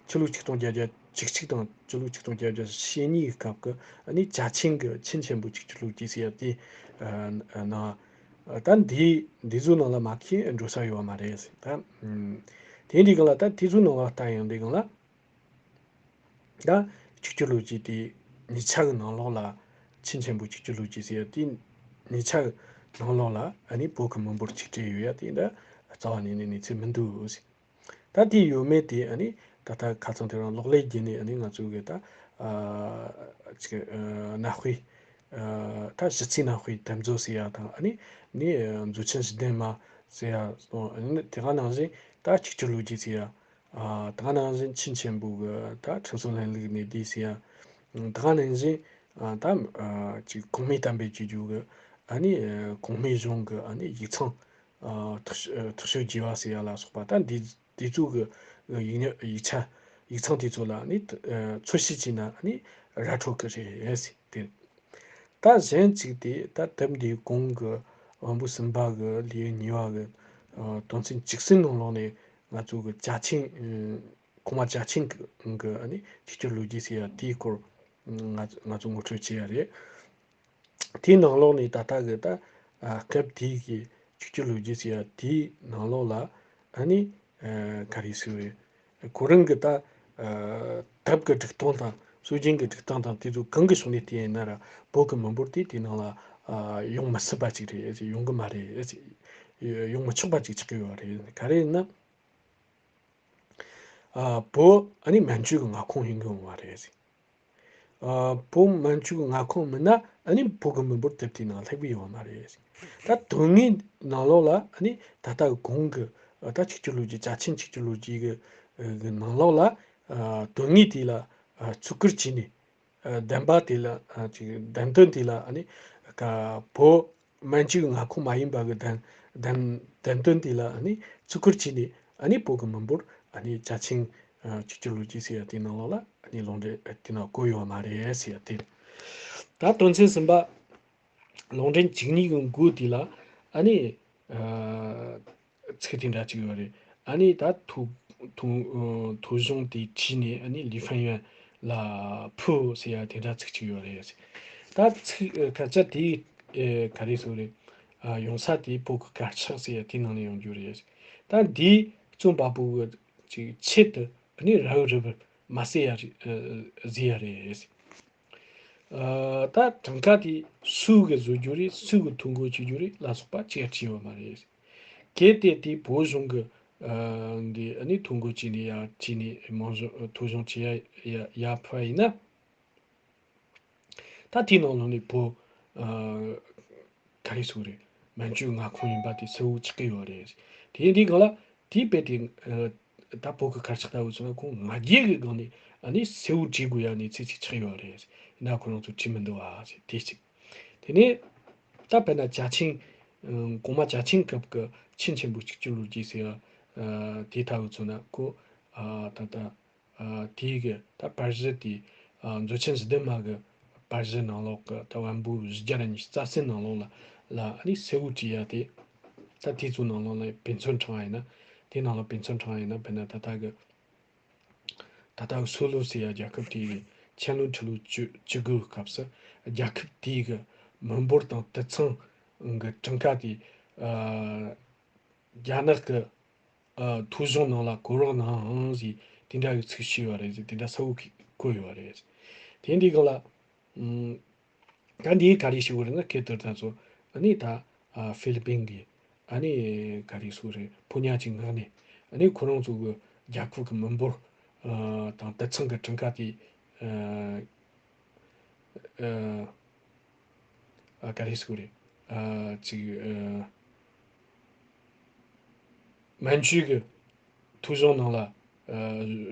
ཕྱི་ལོ་ཆིག་སྟོང་བརྒྱད་བརྒྱ་བཅུ་གཅིག་དང་ཕྱི་ལོ་ཆིག་སྟོང་བརྒྱད་བརྒྱ་ཞེ་གཉིས་ཀྱི་སྐབས་ཀྱི་ཨ་ནི་ཅ་ཆིང་གི་ཆིན་ཆེན་པོའི་གཅིག་གྱུར་ལོ་རྒྱུས་ཟེར་ཡ་དེ་ཨ་ནང་ད་འདི་འདི་ཚོ་ནང་ལ་མ་འཁེལ་འགྲོ་ས་ཡོད་པ་མ་རེད། ད་དེ་འདི་གང་ལ་ད་དེ་ཚོ་ནང་ལ་ལྟ་ཡོང་དུས་གང་ལ། ད་གཅིག་གྱུར་ལོ་རྒྱུས་དེ་ཉིས་ཆ་གི་ནང་ལོགས་ལ་ཆིན་ཆེན་པོའི་གཅིག་གྱུར་ལོ་རྒྱུས་ཟེར་ཡ་དེ་ཉིས་ཆ་གི་ནང་ལོགས་ལ་ཨ་ནི་བོད་ཀྱི་མི་འབོར་གཅིག་སྦྲེལ་ཡོད་ཡ་དེ་འདྲ་རྩ་བ་ནས་ནས་གནས་ཚུལ་མི་འདུག་ཟེར། ད་དེ་ཡོད་མེད་དེ་ཨ་ནི་ད་ལྟ་ཁ་སང་དེ་རིང་གློག་ཀླད་བརྒྱུད་ནས་ཨ་ནི་ང་ཚོ་གི་ད་ཨ་ཅིག་ཨ་གནའ་དཔེ་ཨ་ད་ཞི་རྩའི་གནའ་དཔེ་དེབ་མཛོད་ཟེར་ཡ་དང་། ཨ་ནི་ནི་མཛོད་ཆེན་ཞི་བདེ་མ་ཟེར་ཡ་སོང་། ཨ་ནི་དེ་ག་ནང་བཞིན་ད་གཅིག་གྱུར་ལོ་རྒྱུས་ཟེར་ཡ། ཨ་ད་ག་ནང་བཞིན་ཆིན་ཆེན་པོ་གི་ད་ཁྲིམས་སྲོལ་ལྷན་ལུགས་གནས་བསྡུས་ཟེར་ཡ། ད་ག་ནང་བཞིན་ཨ་ད་ཨ་ཅིག་གོང་སྨྲས་དམ་པའི་སྤྱོད་འཇུག་གི་ཨ་ནི་ཨ་གོང་སྨྲས་གཞུང་གི་ཨ་ནི་ཡིག་ཚང་ཨ་ཐུགས་ཐུགས་བཤད་རྒྱས་པ་ཟེར་ཡ་ལ་སོགས་པ། ད་འདི་འདི་ཚོ་གི་ཡིག་ཉ་ཡིག་ཆ་ཡིག་ཚང་དེ་ཚོ་ལ་ཨ་ནི་ཨ་འཚོལ་ཞིབ་བྱས་ན་ཨ་ནི་ར་འཕྲོད་གི་རེད་ཟེར་དེ། ད་གཞན་གཅིག་དེ་ད་དེབ་འདིའི་གོང་གི་དབང་པོ་གསུམ་པ་གི་ལེའུ་གཉིས་པ་གི་ ཨ་དོན་ཚན་བཅུ་གསུམ་ནང་ལོགས་ནས་ང་ཚོ་གི་ཅ་ཆིང་། ཨ་གོང་མ་ཅ་ཆིང་གི་གི་ཨ་ནི་ཆིག་སྒྱུར་ལོ་རྒྱུས་ཟེར་ཡ་དེའི་སྐོར་ང་ང་ཚོ་ངོ་སྤྲོད་བྱས་ཡ་རེད། དེའི་ནང་ལོགས་ནས་ད་ལྟ་གི་ད་ཨ་སྐབས་དེའི་གི་ཆིག་སྒྱུར་ལོ་རྒྱུས་ཟེར་ཡ་དེའི་ནང་ལོགས་ལ་ཨ་ནི་ཨ་ག་རེ་ཟེར་བས། ཁོ་རང་གི་ད་ཨ་དེབ་ཀྱི་སྒྲིག་སྟངས་དང་སྲོལ་རྒྱུན་གྱི་སྒྲིག་སྟངས་དང་དེ་ཚོ་གང་གི་ཕྱོགས་ནས་བལྟས་ཡིན་ན་ར་བོད་ཀྱི་མི་འབོར་དེ་དེའི་ནང་ལ་ཨ་ཡོང་མི་སྲིད་པ་ཅིག་རེད། ཡོང་གི་མ་རེད། ཡོང་མི་ཆོག་པ་ཅིག་ཆགས་ཀྱི་ཡོད་རེད། ག་རེ་ཡིན་ན། ཨ་བོད་ཨ་ནི་མན་ཇུ་གི་མངའ་ཁོངས་ཡིན་གྱི་ཡོད་མ་རེད། ཨ་བོད་མན་ཇུ་གི་མངའ་ཁོངས་མིན་ན་ཨ་ནི་བོད་ཀྱི་མི་འབོར་དེབ་དེའི་ནང་སླེབས་ཀྱི་ཡོད་མ་རེད། ད་དོན་དངོས་ནང་ལོགས་ལ་ཨ་ནི་ད་ལྟ་གི་གོང་གི་ད་ཆིག་སྒྱུར་ལོ་རྒྱུས། ཅ་ཆིང་ཆིག་སྒྱུར་ལོ་རྒྱུས་ཀྱི་གི་ནང་ལོགས་ལ་ཨ་དོན་དངོས་དེ་ལ་ཨ་བརྩི་བཀུར་བྱས་ནས། ཨ་བདེན་པ་དེ་ལ་ཨ་ཅིག་བདེན་དོན་དེ་ལ་ཨ་ནི་ཀ་བོད་མན་ཇུའི་མངའ་ཁོངས་མ་ཡིན་པ་གི་བདེན་བདེན་བདེན་དོན་དེ་ལ་ཨ་ནི་བརྩི་བཀུར་བྱས་ནས། ཨ་ནི་བོད་ཀྱི་མི་འབོར་ཨ་ནི་ཅ་ཆིང་ཨ་ཆིག་སྒྱུར་ལོ་རྒྱུས་ཟེར་ཡ་དེའི་ནང་ལོགས་ལ་ཨ་ནི་ལུང་འདྲེན་དེ་ནང་བཀོད་ཡོད་མ་རེད་ཟེར་ཡ་དེ། ད་དོན་ཚན་གསུམ་པ། ལུང་འདྲེན་བཅུ་གཉིས་ཀྱི་མགོ་དེ་ལ་ཨ་ནི་ཨ་ཚིག་དེ་འདྲ་ཅིག་ཡོད་རེད། ཨ་ནི་ད་ཐོ་ཐོ་ཐོ་གཞུང་དེ་བྲིས་ནས་ཨ་ནི་ལི་ཧྥན་ཡོན་ལ་ཕུལ་ཟེར་ཡ་དེ་འདྲ་ཚིག་ཅིག་ཡོད་རེད། ད་ཚིག་ཨ་སྐད་ཆ་དེ་ཨ་ག་རེ་ཟེར་རེད། ཨ་ཡོང་ས་དེ་བོད་ཀྱི་དཀར་ཆག་ཟེར་ཡ་དེ་ནང་ནས་ཡོང་རྒྱུ་རེད། ད་འདིའི་རྩོམ་པ་པོ་གི་ཅིག་ཆེད་དུ་ཨ་ནི་ར་བའི་རི་བོར་མ་བསད་ཡ་རེད། ཨ་བཟོས་ཡ་རེད། ཨ་ད་གྲངས་ཀ་དེ་སུ་གིས་བཟོ་རྒྱུ་རེད། སུ་གིས་ཐོ་འགོད་བྱེད་རྒྱུ་རེད་ལ་སོགས་པ་ཅིག་བྲིས་ཡོད་མ་རེད། གལ་ཏེ་དེ་བོད་གཞུང་གིས་ཨ་འདི་ཨ་ནི་ཐོ་འགོད་བྱས་ནས་ཡར་བྲིས་ནས་མིང་གཞུང་ཐོ་གཞུང་བྱེད་ཡ་ཡ་ཡར་ཕུལ་བ་ཡིན་ན། ད་དེའི་ནང་ལོགས་ནས་བོད་ཨ་ག་རེ་ཟེར་རེད། མན་ཇུའི་མངའ་ཁོངས་ཡིན་པ་དེ་གསལ་བོ་ཆགས་ཀྱི་ཡོད་རེད། དེ་ཡིན་དུས་སྒང་ལ་དེའི་དཔེ་དེ་ཨ་ད་བོད་ཀྱི་དཀར་ཆག་ལྟ་བུ་སོང་ན་ཁོང་ང་རྒྱལ་གྱི་སྒང་ནས་ཨ་ནི་གསལ་བོ་བྲིས་དགོས་ཡ་གནས་ཚུལ་ཅིག་ཆགས་ཡོད་རེད། ཡིན་ན་ཁོ་རང་ཚོ་བྲིས་མི་འདུག་བ་ཟེར་དེ་གཅིག་དེ་ནས་ད་དཔེར་ན་ཅ་ཆིང་། ཨ་གོང་མ་ཅ་ཆིང་སྐབས་ཀྱི་ཆིན་ཆེན་པོའི་ཆིག་སྒྱུར་ལོ་རྒྱུས་ཟེར་ཡ་ཨ་དེ་ལྟ་བུ་མཚོན་ན་ཁོ་ཨ་ད་ལྟ་ཨ་དེའི་གི་ད་པར་གཞི་དེ་ཨ་མཛོད་ཆེན་བཞི་ལྡན་མ་གི་པར་གཞི་ནང་ལོགས་ཀྱི་ད་བམ་པོ་བཞི་བརྒྱ་ར་ཉི་ཤུ་རྩ་གསུམ་ནང་ལོགས་ལ་ལ་ཨ་ནི་གསལ་བོ་བྲིས་ཡ་དེ། ད་དེ་ཚོ་ནང་ལོགས་ལ་དཔེ་མཚོན་དྲངས་པ་ཡིན་ན། དེ་ནང་ལ་དཔེ་མཚོན་དྲངས་པ་ཡིན་ན་དཔེར་ན་ད་ལྟ་གི་ད་ལྟ་སུ་ལུ་ཟེར་ཡ་རྒྱལ་ཁབ་དེའི་ཆན་ལུན་ཁྲི་ལོ་བཅུ་བཅུ་དགུ་སྐབས་སུ་རྒྱལ་ཁབ་དེའི་གི་མི་འབོར་དང་དུད་ཚང་གི་གྲངས་ཀ་དེ་ཨ་རྒྱ་ནག་གི་ཨ་ཐོ་གཞུང་ནང་ལ་བཀོད་རོགས་གནང་ཟེར་དེ་འདྲ་གི་ཚིག་ཞུས་པ་རེད་ཟེར། དེ་འདྲ་གསལ་བོ་བཀོད་ཡོད་པ་རེད། དེ་འདི་གང་ལ། ཨ་ད་འདི་ག་རེ་ཞུ་དགོས་རེད་ན། སྐད་དོར་ད་ཚོ་ཨ་ནི་ད་ཨ་ཧྥི་ལི་པིན་གི་ཨ་ནི་ག་རེ་ཞུ་དགོས་རེད། ཕོ་ཉ་ཅིག་མངགས་ནས་ཨ་ནི་ཁོ་རང་ཚོ་གི་རྒྱལ་ཁབ་ཀྱི་མི་འབོར་ཨ་དང་དུད་ཚང་གི་གྲངས་ཀ་དེ་ཨ་ཨ་ག་རེ་ཞུ་དགོས་རེད། ཨ་ཅིག་ཨ་མན་ཇུ་གི་ཐོ་གཞུང་ནང་ལ། ཨ་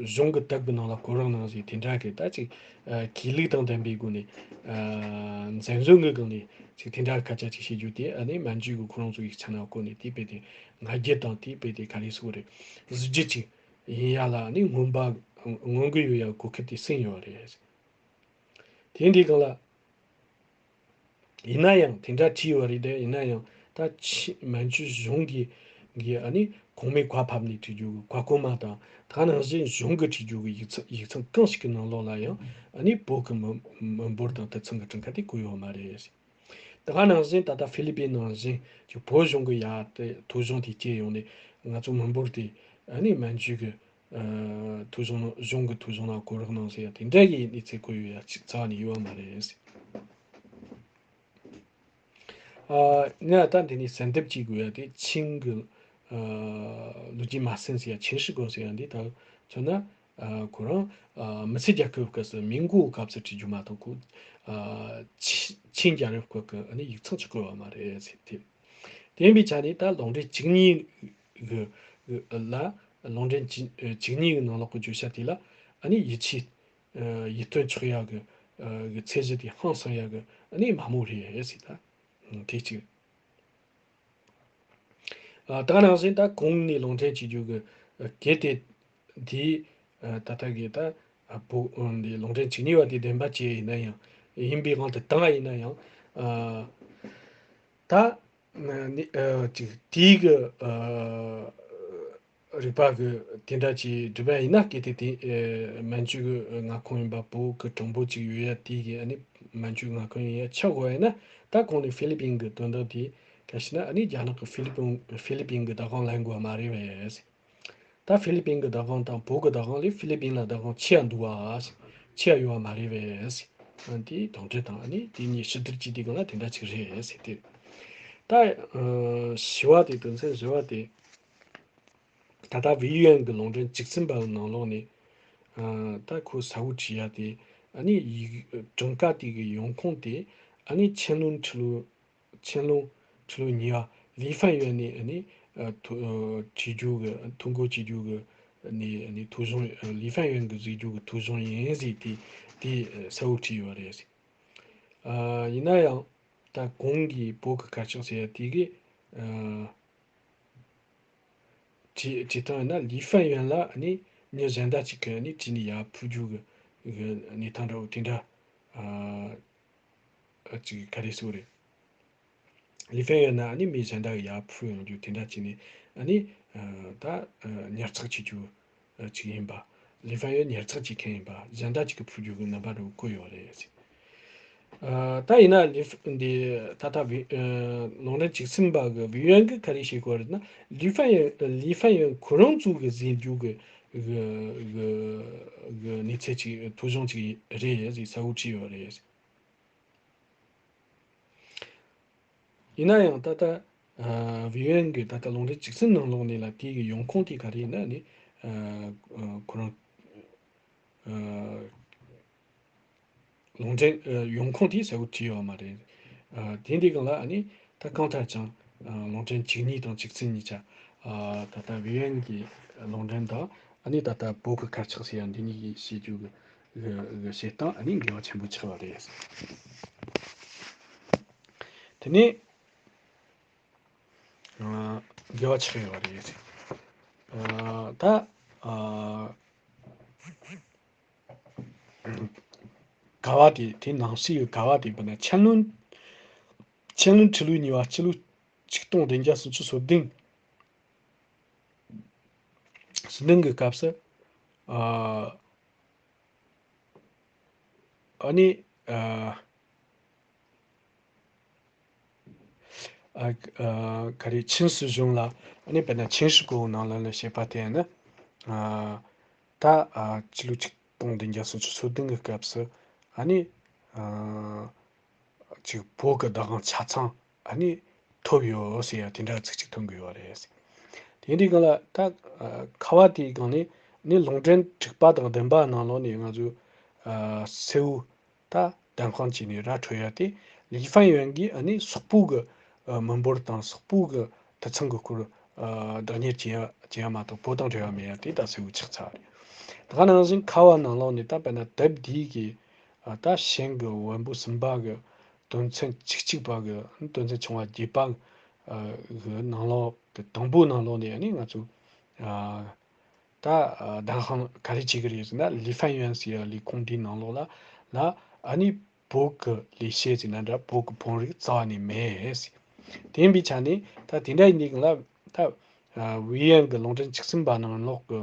གཞུང་གི་དེབ་ཀྱི་ནང་ལ་བཀོད་རོགས་གནང་ཟེར་དེ་འདྲ་གི་ད་ཅིག་ཨ་གུས་ལུགས་དང་ལྡན་པའི་སྒོ་ནས་ཨ་མཛེས་བཟོ་གི་སྒང་ནས་ཅིག་དེ་འདྲ་སྐད་ཆ་ཅིག་བཤད་རྒྱུ་དེ་ཨ་ནི་མན་ཇུ་གི་ཁོ་རང་ཚོ་ཡིག་ཆ་ནང་བཀོད་ནས་དེ་དཔེ་དེ་ང་རྒྱལ་དང་དེ་དཔེ་དེ་ག་རེ་ཟེར་དགོས་རེད། གཟི་བརྗིད་ཅིག་ཡིན་ཡ་ལ་ཨ་ནི་མངོན་པ་མངོན་གི་ཡོད་ཡ་གོ་སྐབས་དེ་ཟིན་ཡོད་རེད། དེ་འདི་སྒང་ལ། ཡིན་ན་ཡང་དེ་འདྲ་བྲིས་ཡོད་རེད་དེ། ཡིན་ན་ཡང་ད་ཕྱི་མན་ཇུ་གཞུང་གི་གི་ཨ་ནི་གོང་མའི་བཀའ་ཕབ་ནས་བྲིས་རྒྱུ་གི་བཀའ་བཀོད་མ་དང་། ད་ག་ནང་བཞིན་གཞུང་གི་བྲིས་རྒྱུ་གི་ཡིག་ཚང་ཡིག་ཚང་གང་ཞིག་གི་ནང་ལོགས་ལ་ཡང་ཨ་ནི་བོད་ཀྱི་མི་མི་འབོར་དང་དུད་ཚང་གི་གྲངས་ཀ་དེ་བཀོད་ཡོད་མ་རེད། ད་ག་ནང་བཞིན་ད་ལྟ་ཧྥི་ལི་པིན་ནང་བཞིན་གྱི་བོད་གཞུང་གི་ཡ་དེ་ཐོ་གཞུང་དེ་སྐྱེལ་ཡོང་ནས་ང་ཚོ་མི་འབོར་དེ་ཨ་ནི་མན་ཇུ་གི་ཨ་ཐོ་གཞུང་ནང་གཞུང་གི་ཐོ་གཞུང་ནང་བཀོད་རོགས་གནང་ཟེར་ཡ་དེ་འདྲ་གི་གནས་ཚུལ་བཀོད་ཡོད་ཡ་ཅིག་རྩ་བ་ནས་ཡོད་མ་རེད། ཨ་ང་ད་འདི་ནས་གསལ་འདེབས་ཅིག་དགོས་ཡ་དེ། ཆིང་གི་ཨ་ལོ་རྒྱུས་མ་ཟིན་ཟེར་ཡ། ཆིང་ཧྲི་ཀོ་ཟེར་ཡ་འདི་ད་མཚོན་ན་ཨ་ཁོ་རང་ཨ་མི་སེར་རྒྱལ་ཁབ་སྐབས་སུ་མིང་གོ་སྐབས་སུ་བྲིས་རྒྱུ་མ་གཏོགས་ཁོ་ཨ་ཆི་ཆིང་རྒྱལ་རབས་སྐབས་ཀྱི་ཨ་ནི་ཡིག་ཚང་ཅིག་བཀོད་པ་མ་རེད་ཟེར་དེ། དེ་ཡིན་པའི་ཆ་ནས་ད་ལུང་འདྲེན་བཅུ་གཉིས་གི་གི་ལ་ལུང་འདྲེན་བཅུ་བཅུ་གཉིས་གི་ནང་ལོགས་ཀྱི་བརྗོད་བྱ་དེ་ལ་ཨ་ནི་ཡིད་ཆེས་ཨ་ཡིད་རྟོན་ཆོག་ཡག་གི་ཨ་གི་ཚད་གཞི་དེ་ཧང་སང་ཡག་གི་ཨ་ནི་མང་མོ་རེད་ཟེར། ད་དེ་གཅིག་ཨ་ད་ནང་བཞིན་ད་གོང་ནས་ལུང་འདྲེན་བྱེད་རྒྱུ་གི་ཨ་གལ་ཏེ་དེའི་ཨ་ད་ལྟ་གི་ད་ཨ་བོ་ཨ་འདི་ལུང་འདྲེན་བཅུ་གཉིས་པ་དེ་བདེན་པ་བྱས་ཡིན་ན་ཡང་། ཡིན་པའི་དབང་དུ་བཏང་བ་ཡིན་ན་ཡང་། ཨ་ད་ ནི་ཨ་ཅིག་དེའི་གི་ཨ་རིག་པ་གི་དེ་འདྲ་ཅིག་སྒྲུབ་པ་ཡིན་ན། གལ་ཏེ་དེ་ཨ་མན་ཇུ་གི་མངའ་ཁོངས་ཡིན་པ། བོད་གི་གྲངས་འབོར་ཅིག་ཡོད་ཡ་དེ་གི་ཨ་ནི་མན་ཇུ་མངའ་ཁོངས་ཡིན་ཡ་ཆགས་དགོས་ཡ་ཡིན་ན། ད་གོང་ནས་ཧྥི་ལི་པིན་གི་དོན་དག་དེ་ག་ཞིག་ན། ཨ་ནི་རྒྱ་ནག་གི་ཧྥི་ལི་པིན་ཧྥི་ལི་པིན་གི་བདག་དབང་ལེན་དགོས་པ་མ་རེད་པས། ད་ཧྥི་ལི་པིན་གི་བདག་དབང་དང་བོད་གི་བདག་དབང་ལས་ཧྥི་ལི་པིན་ལ་བདག་དབང་ཆེ་ཡ་འདུག་བ། ཆེ་ཡ་ཡོད་པ་མ་རེད་པས། ཨ་དེ་དོགས་འདྲི་དང་། ཨ་ནི་དེ་གཉིས་ཕྱི་བསྡུར་བྱས་དུས་སྒང་ལ་དེ་འདྲ་ཅིག་རེད་ཟེར་ཏེ། ད་ཨ་བཞི་བ་དེ། དོན་ཚན་བཞི་བ་དེ། ད་ལྟ་ཝེ་ཡུའེན་གྱི་ལུང་འདྲེན་བཅུ་གསུམ་པའི་ནང་ལོགས་ནས་ཨ་ད་ཁོས་གསལ་བོ་བྲིས་ཡ་དེ། ཨ་ནི་ཡིག་གྲངས་ཀ་དེ་གི་ཡོང་ཁུངས་དེ། ཨ་ནི་ཆན་ལུང་ཁྲི་ལུའུ་ཆན་ལུང་ཁྲི་ལུའུ་གཉིས་པ་ལི་ཧྥན་ཡོན་ནས་ཨ་ནི་ཨ་ཐོ་ཨ་བྲིས་རྒྱུ་གི། ཐོ་འགོད་བྱེད་རྒྱུ་གི་ནས་ཨ་ནི་ཐོ་གཞུང་། ཨ་ལི་ཧྥན་ཡོན་གྱིས་བཟོས་རྒྱུ་གི་ཐོ་གཞུང་ཡིན་ཟེར་ཏེ། དེ་ཨ་གསལ་བོ་བྲིས་ཡོད་རེད། ཨ་ཡིན་ན་ཡང་ད་གོང་གི་བོད་ཀྱི་དཀར་ཆག་ཟེར་ཡ་དེ་གི་ཨ་བྲིས་བྲིས་སྟངས་ཡིན་ན། ལི་ཧྥན་ཡོན་ལ་ཨ་ནི་མྱི་གཞན་དག་ཅིག་གིས་ཨ་ནི་བྲིས་ནས་ཡར་ཕུལ་རྒྱུ་གི་གི་གནས་སྟངས་འདྲ་བོ་དེ་འདྲ་ཨ་ཨ་ཅིག་ག་རེ་ཟེར་དགོས་རེད། ལི་ཧྥན་ཡོན་ན་ཨ་ནི་མི་གཞན་དག་གིས་ཡར་ཕུལ་ཡོང་རྒྱུ་དེ་འདྲ་བྱས་ནས། ཨ་ནི་ཨ་ད་ཨ་ཉར་ཚགས་བྱེད་རྒྱུ་ཨ་ཅིག་ཡིན་པ། ལི་ཧྥན་ཡོན་ཉར་ཚགས་བྱེད་མཁན་ཡིན་པ། གཞན་དག་ཅིག་གིས་ཕུལ་རྒྱུ་གི་རྣམ་པ་འདྲ་བོ་བཀོད་ཡོད་རེད། ཨ་ད་ཡིན་ན་ལི་ཧྥ་འདི་ད་ལྟ་བི་ཨ་ལུང་འདྲེན་བཅུ་གསུམ་པ་གི་ཝེ་ཡོན་གིས་ག་རེ་བྱེད་དགོས་རེད་ན། ལི་ཧྥན་ཡོན་ལི་ཧྥན་ཡོན་ཁོ་རང་ཚོ་གི་བཟོས་རྒྱུ་གི་གི་གི་གི་གནས་ཚད་ཅིག་ཐོ་གཞུང་ཅིག་རེད་ཟེར་གསལ་བོ་བྲིས་ཡོད་རེད། ཡིན་ན་ཡང་ད་ལྟ་ཨ་ཝེ་ཡོན་གྱི་ད་ལྟ་ལུང་འདྲེན་བཅུ་གསུམ་ནང་ལོགས་ནས་ལ་དེ་གི་ཡོང་ཁུངས་དེ་ག་རེ་ཡིན་ན་ནི། ཨ་ཨ་ཁོ་རང་ཨ་ལུང་འདྲེན་ཨ་ཡོང་ཁུངས་དེ་གསལ་བོ་བྲིས་ཡོད་མ་རེད། ཨ་དེ་འདི་སྒང་ལ་ཨ་ནི་ད་གང་ལྟར་ཀྱང་ཨ་ལུང་འདྲེན་བཅུ་གཉིས་དང་བཅུ་གསུམ་གཉིས་ཆ། ཨ་ད་ལྟ་ཝེ་ཡོན་གྱི་ལུང་འདྲེན་དང་། ཨ་ནི་ད་ལྟ་བོད་ཀྱི་དཀར་ཆག་ཟེར་ཡ་འདི་གཉིས་ཀྱི་བྱེད་རྒྱུ་གི་གི་གི་བྱེད་སྟངས་ཨ་ནི་འགལ་བ་ཆེན་པོ་ཆགས་པ་རེད། དེ་ནས་ཨ་འགལ་བ་ཆགས་ཡོད་པ་རེད། ཨ་ད་ཨ་ག་བ་དེ་དེ་ནང་གསེས་ཀྱི་ག་བ་དེ་བུད་ན། ཆན་ལུང་ཆན་ལུང་ཁྲི་ལུའུ་གཉིས་པ་སྤྱི་ལོ་ཆིག་སྟོང་བདུན་བརྒྱ་སུམ་ཅུ་སོ་བདུན། སོ་བདུན་གྱི་སྐབས་སུ་ཨ་ཨ་ནི་ཨ་ཨ་ཨ་ག་རེ། ཆིན་སྲིད་གཞུང་ལ་ཨ་ནི་དཔེར་ན་ཆིན་ཧྲི་གོ་ནང་ལ་ལ་བཤད་པ་དེ་ནི། ཨ་ད་ཨ་སྤྱི་ལོ་ཆིག་སྟོང་བདུན་བརྒྱ་སུམ་ཅུ་སོ་བདུན་གྱི་སྐབས་སུ་ཨ་ནི་ཨ་ཅིག་བོད་ཀྱི་བདག་དབང་ཆ་ཚང་ཨ་ནི་ཐོབ་ཡོད་ཟེར་ཡ་དེ་འདྲ་ཚིག་ཅིག་ཐོན་གྱི་ཡོད་རེད། དེ་འདྲའི་སྒང་ལ་ད་ཨ་ཁ་བ་དེའི་སྒང་ནས་ནི་ལུང་འདྲེན་དྲུག་པ་དང་བདུན་པ་ནང་ལོགས་ནས་ང་ཚོས་ཨ་གསལ་བོ་ད་གདམ་ག་བྱས་ནས་ར་འཕྲོད་ཡ་དེ། ལི་ཧྥན་ཡོན་གྱིས་ཨ་ནི་སོག་པོ་གི་ཨ་མི་འབོར་དང་སོག་པོ་གི་དུད་ཚང་གི་སྐོར་ཨ་བདག་གཉེར་བྱེད་ཡ་བྱེད་ཡ་མ་གཏོགས་བོད་དང་འབྲེལ་བ་མེད་ཡ་དེ་ད་གསལ་བོ་ཆགས་ཚར་རེད། ད་ག་ནང་བཞིན་ཁ་བ་ནང་ལོགས་ནས་ད་དཔེར་ན་དེབ་འདིའི་གི་ཨ་ད་ཞིང་གི་བོན་པོ་གསུམ་པ་གི་དོན་ཚན་བཅུ་གཅིག་པ་གི་དོན་ཚན་ཆུང་བ་བརྒྱད་པ་གི་ནང་ལོགས་དེ་དང་པོའི་ནང་ལོགས་ནས་ཨ་ནི་ང་ཚོ་ཨ་ད་ཨ་གདམ་ག་ག་རེ་བྱེད་ཀྱི་རེད་ཟེར་ན། ལི་ཧྥན་ཡོན་ཟེར་ཡ་ལས་ཁུངས་འདིའི་ནང་ལོགས་ལ་ལ་ཨ་ནི་བོད་ཀྱི་ལས་བྱེད་ཟེར་ན་འདྲ། བོད་ཀྱི་བོན་རིགས་རྩ་བ་ནས་མེད་ཟེར། དེ་ཡིན་པའི་ཆ་ནས་ད་དེ་འདྲ་ཡིན་དུས་ལ་ད་ཨ་ཝེ་ཡོན་གྱི་ལུང་འདྲེན་བཅུ་གསུམ་པ་ནང་ལོགས་ཀྱི་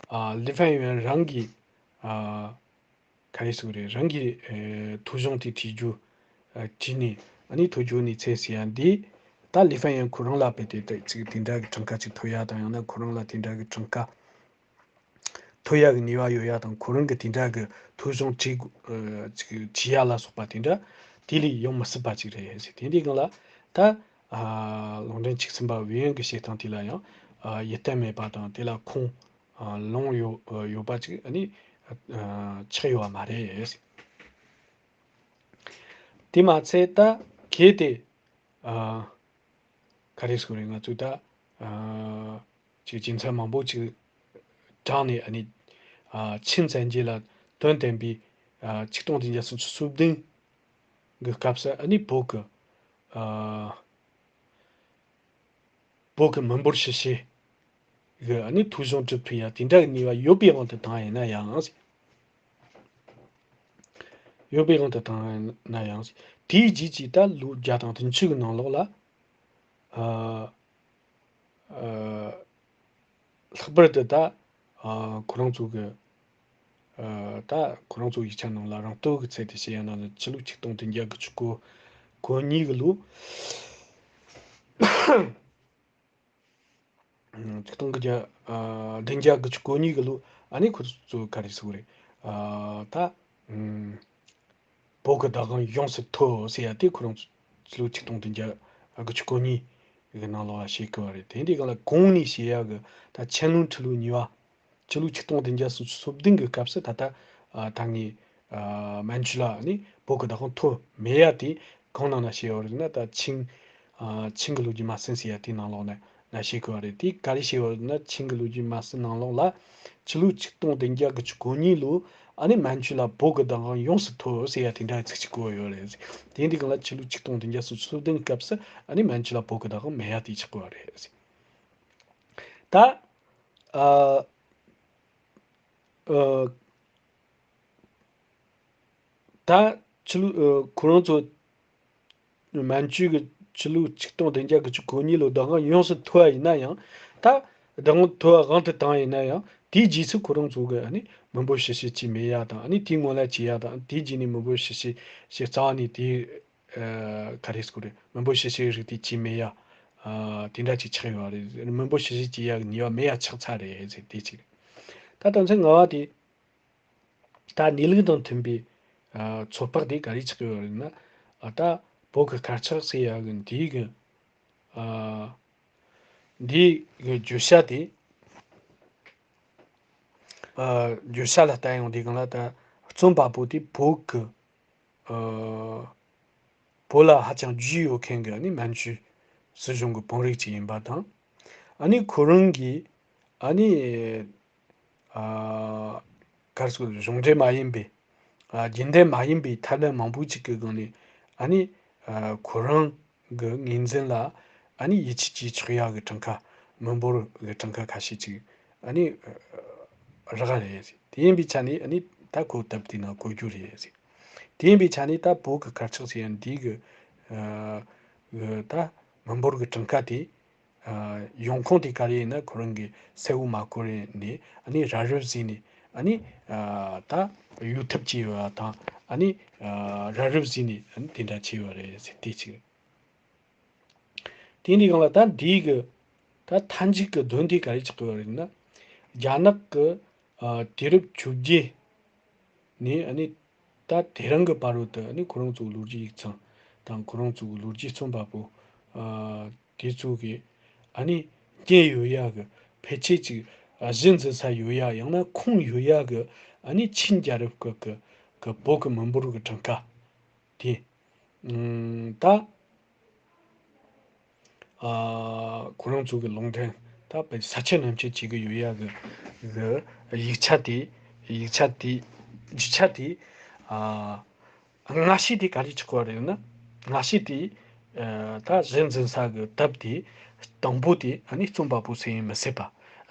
ཨ་ལི་ཧྥན་ཡོན་རང་གིས་ཨ་ག་རེ་ཟེར་དགོས་རེད། རང་གི་ཨེ་ཐོ་གཞུང་དེ་བྲིས་རྒྱུ། ཨ་བྲིས་ནས་ཨ་ནི་ཐོ་བསྒྱུར་ནས་ཚད་ཟེར་ཡ་འདི། ད་ལི་ཧྥན་ཡོན་ཁོ་རང་ལ་དཔེ་དེ་ད་ཅིག་དེ་འདྲ་གི་གྲངས་ཀ་ཅིག་ཐོབ་ཡ་དང་། ཡང་ན་ཁོ་རང་ལ་དེ་འདྲ་གི་གྲངས་ཀ་ཐོབ་ཡ་གི་ནུས་པ་ཡོད་ཡ་དང་། ཁོ་རང་གི་དེ་འདྲ་གི་ཐོ་གཞུང་བྲིས་དགོས་ཨ་ཅིག་བྲིས་ཡ་ལ་སོགས་པ་དེ་འདྲ་དེ་ལས་ཡོང་མི་སྲིད་པ་ཅིག་རེད་ཟེར། དེ་འདི་སྒང་ལ་ད་ཨ་ལུང་འདྲེན་བཅུ་གསུམ་པ་ཝེ་ཡོན་གྱི་བཤད་སྟངས་དེ་ལ་ཡང་ཨ་ཡིད་བརྟན་མེད་པ་དང་། དེ་ལ་ཁུངས་ཨ་ལོང་ཡོད་ཡོད་པ་ཅིག་ཨ་ནི་ཨ་ཆགས་ཡོད་པ་མ་རེད། དེ་མ་ཚད་ད་གལ་ཏེ་ཨ་ག་རེ་ཟེར་དགོས་རེད། ང་ཚོས་ད་ཨ་ཅིག་རྒྱུ་མཚན་མང་པོ་ཅིག་དྲངས་ནས་ཨ་ནི་ཨ་ཆིན་བཙན་རྒྱལ་ལ་དོན་བསྟན་པའི་ཨ་ཆིག་སྟོང་བདུན་བརྒྱ་སུམ་ཅུ་སོ་བདུན་གི་སྐབས་སུ་ཨ་ནི་བོད་ཀྱི་ཨ་བོད་ཀྱི་མི་འབོར་ཕྱི་བཤོལ་གི་ཨ་ནི་ཐོ་གཞུང་གྲུབ་ཐུབ་ཡ་དེ་འདྲ་གི་ནུས་པ་ཡོད་པའི་དབང་དུ་བཏང་ཡིན་ན་ཡང་། ཡོད་པའི་དབང་དུ་བཏང་ཡིན་ན་ཡང་ དེའི་རྗེས་ཀྱི་ད་ལོ་བརྒྱ་དང་བདུན་ཅུ་གི་ནང་ལོགས་ལ། ཨ། ཨ། ལྷག་པར་དུ་ད། ཨ། ཁོ་རང་ཚོ་གི། ཨ། ད་ཁོ་རང་ཚོ་ཡིག་ཆ་ནང་ལ་རང་བསྟོད་ཀྱི་ཚུལ་དུ་བཤད་ཡ་ནང་ལ་ཕྱི་ལོ་ཆིག་སྟོང་བདུན་བརྒྱ་དགུ་བཅུ་གོ་གོ་གཉིས་གི་ལོ། ཆིག་སྟོང་དགུ་བརྒྱ། ཨ། བདུན་བརྒྱ་དགུ་བཅུ་གོ་གཉིས་གི་ལོ། ཨ་ནི་ཁོ་ཚོ་ག་རེ་ཟེར་གི་རེད། ཨ། ད། ཨུམ། བོད་ཀྱི་བདག་དབང་ཡོངས་སུ་ཐོབ་ཟེར་ཡ་དེ་ཁོ་རང་ཚོ་ལོ་ཆིག་སྟོང་བདུན་བརྒྱ་དགུ་བཅུ་གོ་གཉིས་གི་ནང་ལོགས་ལ་བཤད་གི་བ་རེད། དེ་འདི་ག་ལ་གོང་ནས་བཤད་ཡ་གི་ད་ཆན་ལུང་ཁྲི་ལོ་གཉིས་པ། ཕྱི་ལོ་ཆིག་སྟོང་བདུན་བརྒྱ་སུམ་ཅུ་སོ་བདུན་གི་སྐབས་སུ་ད་ལྟ། ཨ། ད་ངས། ཨ། མན་ཇུ་ལ་ནི་བོད་ཀྱི་བདག་དབང་ཐོབ་མེད་ཡ་དེ་གང་ནང་ན་བཤད་ཡོད་རེད་ན། ད་ཆིང་། ཨ། ཆིང་གི་ལོ་རྒྱུས་མ་ཟིན་ཟེར་ཡ་དེའི་ནང་ལོགས་ནས་ན་བཤད་གི་བ་རེད། དེ་ག་རེ་བཤད་ཡོད་རེད་ན། ཆིང་གི་ལོ་རྒྱུས་མ་ཟིན་ནང་ལོགས་ལ་ཕྱི་ལོ་ཆིག་སྟོང་བདུན་བརྒྱ་དགུ་བཅུ་གོ་གཉིས་ལོ། ཨ་ནི་མན་ཇུ་ལ་བོད་ཀྱི་བདག་དབང་ཡོངས་སུ་ཐོབ་ཟེར་ཡ་དེ་འདྲ་ཚིག་ཅིག་གོ་ཡོད་རེད། དེ་འདི་གང་ལ་ཕྱི་ལོ་ཆིག་སྟོང་བདུན་བརྒྱ་སུམ་ཅུ་སོ་བདུན་སྐབས་སུ་ཨ་ནི་མན་ཇུ་ལ་བོད་ཀྱི་བདག་དབང་མེད་ཡ་དེ་ཆགས་གི་བ་རེད། ད། ཨ། ཨ། ད་ཕྱི་ལོ། ཨ། ཁོ་རང་ཚོ་མན་ཇུ་གི་ཕྱི་ལོ་ཆིག་སྟོང་བདུན་བརྒྱ་དགུ་བཅུ་གོ་གཉིས་ལོ་བདག་དབང་ཡོངས་སུ་ཐོབ་པ་ཡིན་ན་ཡང་། ད་བདག་དབང་ཐོབ་པ་དབང་དུ་བཏང་ཡིན་ན་ཡང་། དེའི་རྗེས་སུ་ཁོ་རང་ཚོ་གི་ཨ་ནི་མི་འབོར་ཞི་བྱེད་ཅིག་མེད་ཡ་དང་། ཨ་ནི་དེའི་སྔོན་ལ་བྱེད་ཡ་དང་། དེའི་རྗེས་ནས་མི་འབོར་ཞི་བྱེད་ཞིག་རྩ་བ་ནས་དེའི། ཨ། ག་རེ་ཟེར་གི་རེད། མི་འབོར་ཞི་བྱེད་རིགས་དེ་བྱེད་མེད་ཡ། ཨ། དེ་འདྲ་ཅིག་ཆགས་ཡོད་རེད། མི་འབོར་ཞི་བྱེད་བྱེད་ཡ་གི་ནུས་པ་མེད་ཡ་ཆགས་ཚར་རེད་ཟེར། དེ་གཅིག་རེད། ད་དོན་ཚན་ལྔ་པ་དེ། ད་གནས་ལུགས་དང་མཐུན་པའི། ཨ། ཚོད་དཔག་དེ་ག་རེ་ཆགས་ཡོད་རེད་ན། ཨ། ད་བོད་ཀྱི་དཀར་ཆག་ཟེར་ཡ་གི་འདིའི་གི། ཨ། འདིའི་གི་བརྗོད་བྱ་དེ། ཨ། བརྗོད་བྱ་ལ་ལྟ་ཡོང་དུས་སྒང་ལ། ད་རྩོམ་པ་པོ་དེ་བོད་ཀྱི། ཨ། བོད་ལ་ཧ་ཅང་རྒྱུས་ཡོད་མཁན་གྱི་ཨ་ནི་མན་ཇུ་སྲིད་གཞུང་གི་དཔོན་རིགས་ཅིག་ཡིན་པ་དང་། ཨ་ནི་ཁོ་རང་གིས་ཨ་ནི། ཨ། ག་རེ་ཟེར། གཞུང་འབྲེལ་མ་ཡིན་པའི། ཨ། རྒྱུན་ལྡན་མ་ཡིན་པའི་ཐབས་ལམ་མང་པོ་ཅིག་གི་སྒང་ནས། ཨ་ནི། ཨ། ཁོ་རང་གི་ངོས་འཛིན་ལ་ཨ་ནི་ཡིད་ཆེས་བྱེད་ཆོག་ཡག་གི་གྲངས་ཀ། མི་འབོར་གི་གྲངས་ཀ་ཁ་ཤས་ཅིག་ཨ་ནི་རག་རེད། དེ་ཡིན་པའི་ཆ་ནས་ཨ་ནི་ད་ཁོ་དེབ་དེའི་ནང་བཀོད་རྒྱུ་རེད། དེ་ཡིན་པའི་ཆ་ནས་ད་བོད་ཀྱི་དཀར་ཆག་ཟེར་ཡ་འདི་གི། ཨ། གི་ད་མི་འབོར་གི་གྲངས་ཀ་དེ། ཨ། ཡོང་ཁུངས་དེ་ག་རེ་ཡིན་ན། ཁོ་རང་གིས་གསལ་བོ་མ་གོ་རེ་ནས། ཨ་ནི་ར་རུབ་བཟོས་ནས། ཨ་ནི། ཨ། ད་གཡོལ་ཐབས་བྱས་ཡོད་པ་དང་། ཨ་ནི། ཨ། ར་རུབ་བཟོས་ནས། ཨ་ནི་དེ་འདྲ་བྱས་ཡོད་རེད་ཟེར། དེ་གཅིག་རེད། དེ་འདི་སྒང་ལ་ད་འདི་གི། ད་མཐའ་མཇུག་གི་དོན་དེ་ག་རེ་ཆགས་ཀྱི་ཡོད་རེད་ན། རྒྱ་ནག་གི། ཨ། དུས་རབས་བཅོ་བརྒྱད་ནས་ཨ་ནི་ད་དེ་རིང་གི་བར་དུ་ཨ་ནི་ཁོ་རང་ཚོའི་ལོ་རྒྱུས་ཡིག་ཚང་དང་། ཁོ་རང་ཚོའི་ལོ་རྒྱུས་རྩོམ་པ་པོ། ཨ། དེ་ཚོ་གིས་ཨ་ནི་རྐྱེན་ཡོད་ཡ་གི། ཕལ་ཆེར་ཅིག། ཨ། གཞི་འཛིན་ས་ཡོད་ཡ། ཡང་ན་ཁུངས་ཡོད་ཡ་གི། ཨ་ནི་ཆིན་རྒྱལ་རབས་སྐབས་ཀྱི་གི་བོད་ཀྱི་མི་འབོར་གྱི་གྲངས་ཀ་དེ། ཨ། ད། ཨ། ཁོ་རང་ཚོ་གི་ལུང་འདྲེན། ད་བོད་ས་ཆ་ནམ་ཆེན་བྱེད་ཀྱི་ཡོད་ཡ་གི་གི་ཡིག་ཆ་དེ། ཡིག་ཆ་དེ། རྒྱུ་ཆ་དེ། ཨ། སྔ་ཕྱི་དེ་ག་རེ་ཆགས་པ་རེད་ན། སྔ་ཕྱི་དེ། ཨ། ད་གཞི་འཛིན་ས་གི་དེབ་དེ། དང་པོ་དེ་ཨ་ནི་རྩོམ་པ་པོ་སུ་ཡིན་མི་གསལ་བ།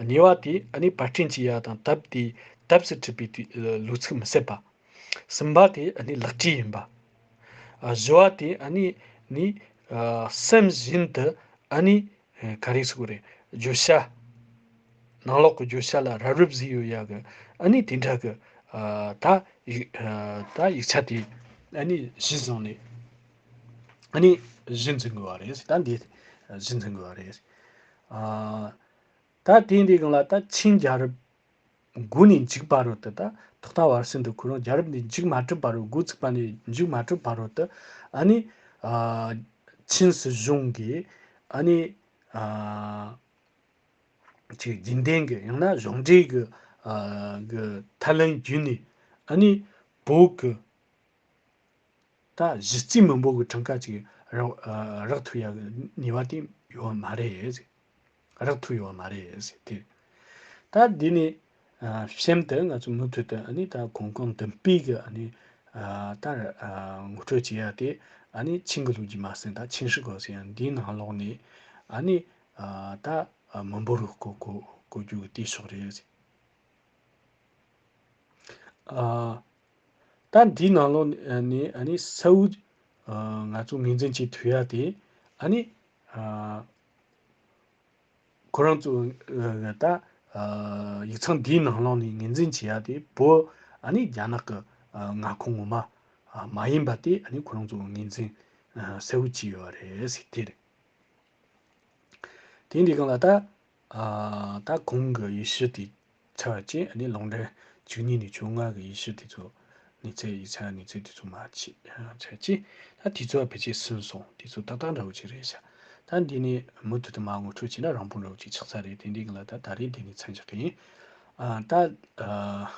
གཉིས་པ་དེ་ཨ་ནི་པར་སྐྲུན་བྱེད་ཡ་དང་། དེབ་དེ་དེབ་སུ་བྲིས་པའི་དེ་ལོ་ཚིགས་མི་གསལ་བ། གསུམ་པ་དེ་ཨ་ནི་ལག་བྲིས་ཡིན་པ། ཨ། བཞི་བ་དེ་ཨ་ནི་ནི། ཨ། སེམས་བཞིན་དུ་ཨ་ནི། ཨ། ག་རེ་ཟེར་དགོས་རེད། བརྗོད་བྱ། ནང་ལོགས་ཀྱི་བརྗོད་བྱ་ལ་ར་རུབ་བཟོས་ཡོད་ཡ་གི། ཨ་ནི་དེ་འདྲ་གི། ཨ། ད་ཡིག་ཨ། ད་ཡིག་ཆ་དེ་ཨ་ནི་གཞི་བཟུང་ནས། ཨ་ནི་གཞི་འཛིན་དགོས་པ་རེད། ད་འདི་གཞི་འཛིན་དགོས་པ་རེད། ཨ། ད་དེ་འདི་སྒང་ལ་ད་ཆིན་རྒྱལ་རབས་འགོ་ནས་མཇུག་བར་དུ། ད་ཐོག་མཐའ་བར་གསུམ་དུ་ཁོ་རང་རྒྱལ་རབས་འདི་མཇུག་མ་གྲུབ་བར་དུ། འགོ་བཙུགས་པ་ནས་མཇུག་མ་གྲུབ་བར་དུ། ཨ་ནི། ཨ། ཆིན་སྲིད་གཞུང་གིས་ཨ་ནི། ཨ། ཅིག་རྒྱུན་ལྡན་གྱི། ཡང་ན་གཞུང་འབྲེལ་གྱི། ཨ། གྱི་ཐབས་ལམ་བརྒྱུད་ནས་ཨ་ནི་བོད་ཀྱི། ད་གཞི་རྩའི་མི་འབོར་གྱི་གྲངས་ཀ་ཅིག་རག་ཨ། རག་ཐུབ་ཡ་གི་ནུས་པ་དེ་ཡོད་མ་རེད་ཟེར། རག་ཐུབ་ཡོད་མ་རེད་ཟེར་ཏེ། ད་འདི་ནས། ཨ། གཤམ་དུ་ང་ཚོ་མུ་མཐུད་དུ་ཨ་ནི་ད་གོང་གོང་མདུན་སྤོས་ཀྱི་ཨ་ནི། ཨ། ད། ཨ། ངོ་སྤྲོད་བྱེད་ཡ་དེ། ཨ་ནི་ཆིང་གི་ལོ་རྒྱུས་མ་ཟིན། ད་ཆིང་ཧྲི་གོ་ཟེར་ཡ་འདིའི་ནང་ལོགས་ནས་ཨ་ནི། ཨ། ད། ཨ། མི་འབོར་གྱི་བཀོད་བཀོད་བཀོད་རྒྱུ་གི་དེའི་ཕྱོགས་རེད་ཟེར། ཨ། ད་འདིའི་ནང་ལོགས་ནས་ཨ་ནི་ས་འུ། ང་ཚོ་ངོས་འཛིན་བྱེད་ཐུབ་ཡ་དེ། ཨ་ནི། ཁོ་རང་ཚོ་ད་ཡིག་ཚང་འདིའི་ནང་ལོགས་ནས་ངོས་འཛིན་བྱེད་ཡ་དེ་བོད་ཨ་ནི་རྒྱ་ནག་གི་མངའ་ཁོངས་ངོ་མ་མ་ཡིན་པ་དེ་ཨ་ནི་ཁོ་རང་ཚོ་ངོས་འཛིན་གསལ་བོ་བྱས་ཡོད་རེད་ཟེར་དེ་རེད། དེ་འདི་གང་ལ་ད་ད་གོང་གི་ཡི་ཤུ་དེ་ཚར་བ་ཅན་ཨ་ནི་ལུང་འདྲེན་བཅུ་གཉིས་ནས་བཅོ་ལྔ་གི་ཡི་ཤུ་དེ་ཚོ་གནས་ཚད་ཡིག་ཚང་གནས་ཚད་དེ་ཚོ་མ་ཆད་ཚར་ཅིག་ད་དེ་ཚོ་ཕལ་ཆེར་ཟིན་སོང་། དེ་ཚོ་ཏག་ཏག་འདྲ་བོ་ཅིག་རེད་ཤག་ད་འདི་ནས་མུ་མཐུད་དུ་མ་ངོ་སྤྲོད་བྱས་ན་རིང་པོ་འདྲ་བོ་ཅིག་ཆགས་ས་རེད། དེ་འདི་གང་ལ་ད་ད་རེས་འདི་ནས་མཚམས་འཇོག་གི་ཡིན། ཨ་ད་ཨ་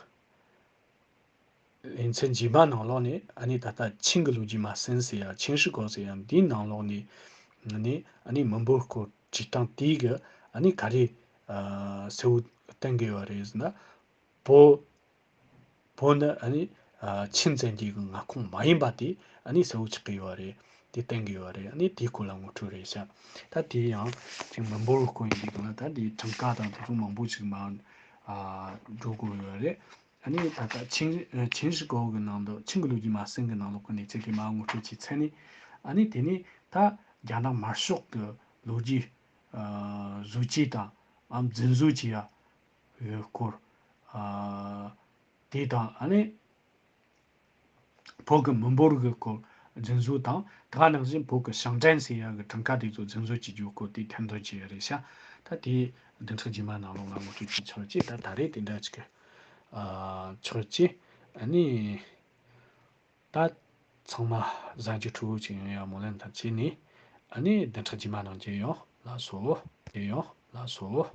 ལེ་ཚན་རྗེས་མ་ནང་ལོགས་ནས་ཨ་ནི་ད་ལྟ་ཆིང་གི་ལོ་རྒྱུས་མ་ཟིན་ཟེར་ཡ་ཆིང་ཧྲི་གོ་ཟེར་ཡ་འདིའི་ནང་ལོགས་ནས་ནས་ཨ་ནི་མི་འབོར་སྐོར་བྲིས་སྟངས་དེའི་གི་ཨ་ནི་ག་རེ་ཨ་གསལ་བོ་བསྟན་གི་ཡོད་རེད་ཟེར་ན། བོད་བོད་ནི་ཨ་ནི་ཨ་ཆིང་བཙན་རྒྱལ་གི་མངའ་ཁོངས་མ་ཡིན་པ་དེ་ཨ་ནི་གསལ་བོ་ཆགས་གི་ཡོད་རེད། དེ་བསྟན་གི་ཡོད་རེད། ཨ་ནི་དེའི་སྐོར་ལ་ངོ་སྤྲོད་རེད་ཤག་ད་དེ་ཡང་ཅིག་མི་འབོར་སྐོར་ཡིན་དུས་གང་ལ་ད་དེའི་གྲངས་ཀ་དང་དེ་ཚོ་མང་པོ་ཞིག་མར་ཨ་འགྲོ་དགོས་ཡོད་རེད། ཨ་ནི་ད་ལྟ་ཆིང་ཆིང་ཧྲི་གོ་གི་ནང་དུ་ཆིང་གི་ལོ་རྒྱུས་མ་ཟིན་གི་ནང་ལོགས་ཀྱི་གནས་ཚུལ་དེ་མར་ངོ་སྤྲོད་བྱས་ཚར་ནས། ཨ་ནི་དེ་ནས་ད་རྒྱ་ནག་དམར་ཤོག་གི་ལོ་རྒྱུས་ཨ་བཟོ་བྱེད་དང་ཨ་རྫུན་བཟོ་བྱེད་ཡ་སྐོར། ཨ་དེ་དང་ཨ་ནི་བོད་ཀྱི་མི་འབོར་གྱི་སྐོར་རྫུན་བཟོ་དང་། ད་ག་ནང་བཞིན་བོད་ཀྱི་ཞིང་བྲན་ཟེར་ཡ་གི་གྲངས་ཀ་དེ་ཚོ་རྫུན་བཟོ་བྱེད་རྒྱུའི་སྐོར་དེ་ཐེར་འདོན་བྱས་ཡོད་རེད་ཤག་ད་དེ་བདུན་ཕྲག་རྗེས་མ་ནང་ལོགས་ལ་ངོ་སྤྲོད་བྱས་ཆོག་ཅེས་ད་ད་རེས་དེ་འདྲ་ཅིག་གི་ཨ་ཆོག་ཅེས། ཨ་ནི་ད་ཚང་མ་གཟའ་མཇུག་ཕྲུ་གུ་ཅིག་ཡོང་ཡ་སྨོན་ལམ་དང་བཅས་ནས། ཨ་ནི་བདུན་ཕྲག་རྗེས་མ་ནང་མཇལ་ཡོང་། ལགས་སོ། མཇལ་ཡོང་། ལགས་སོ།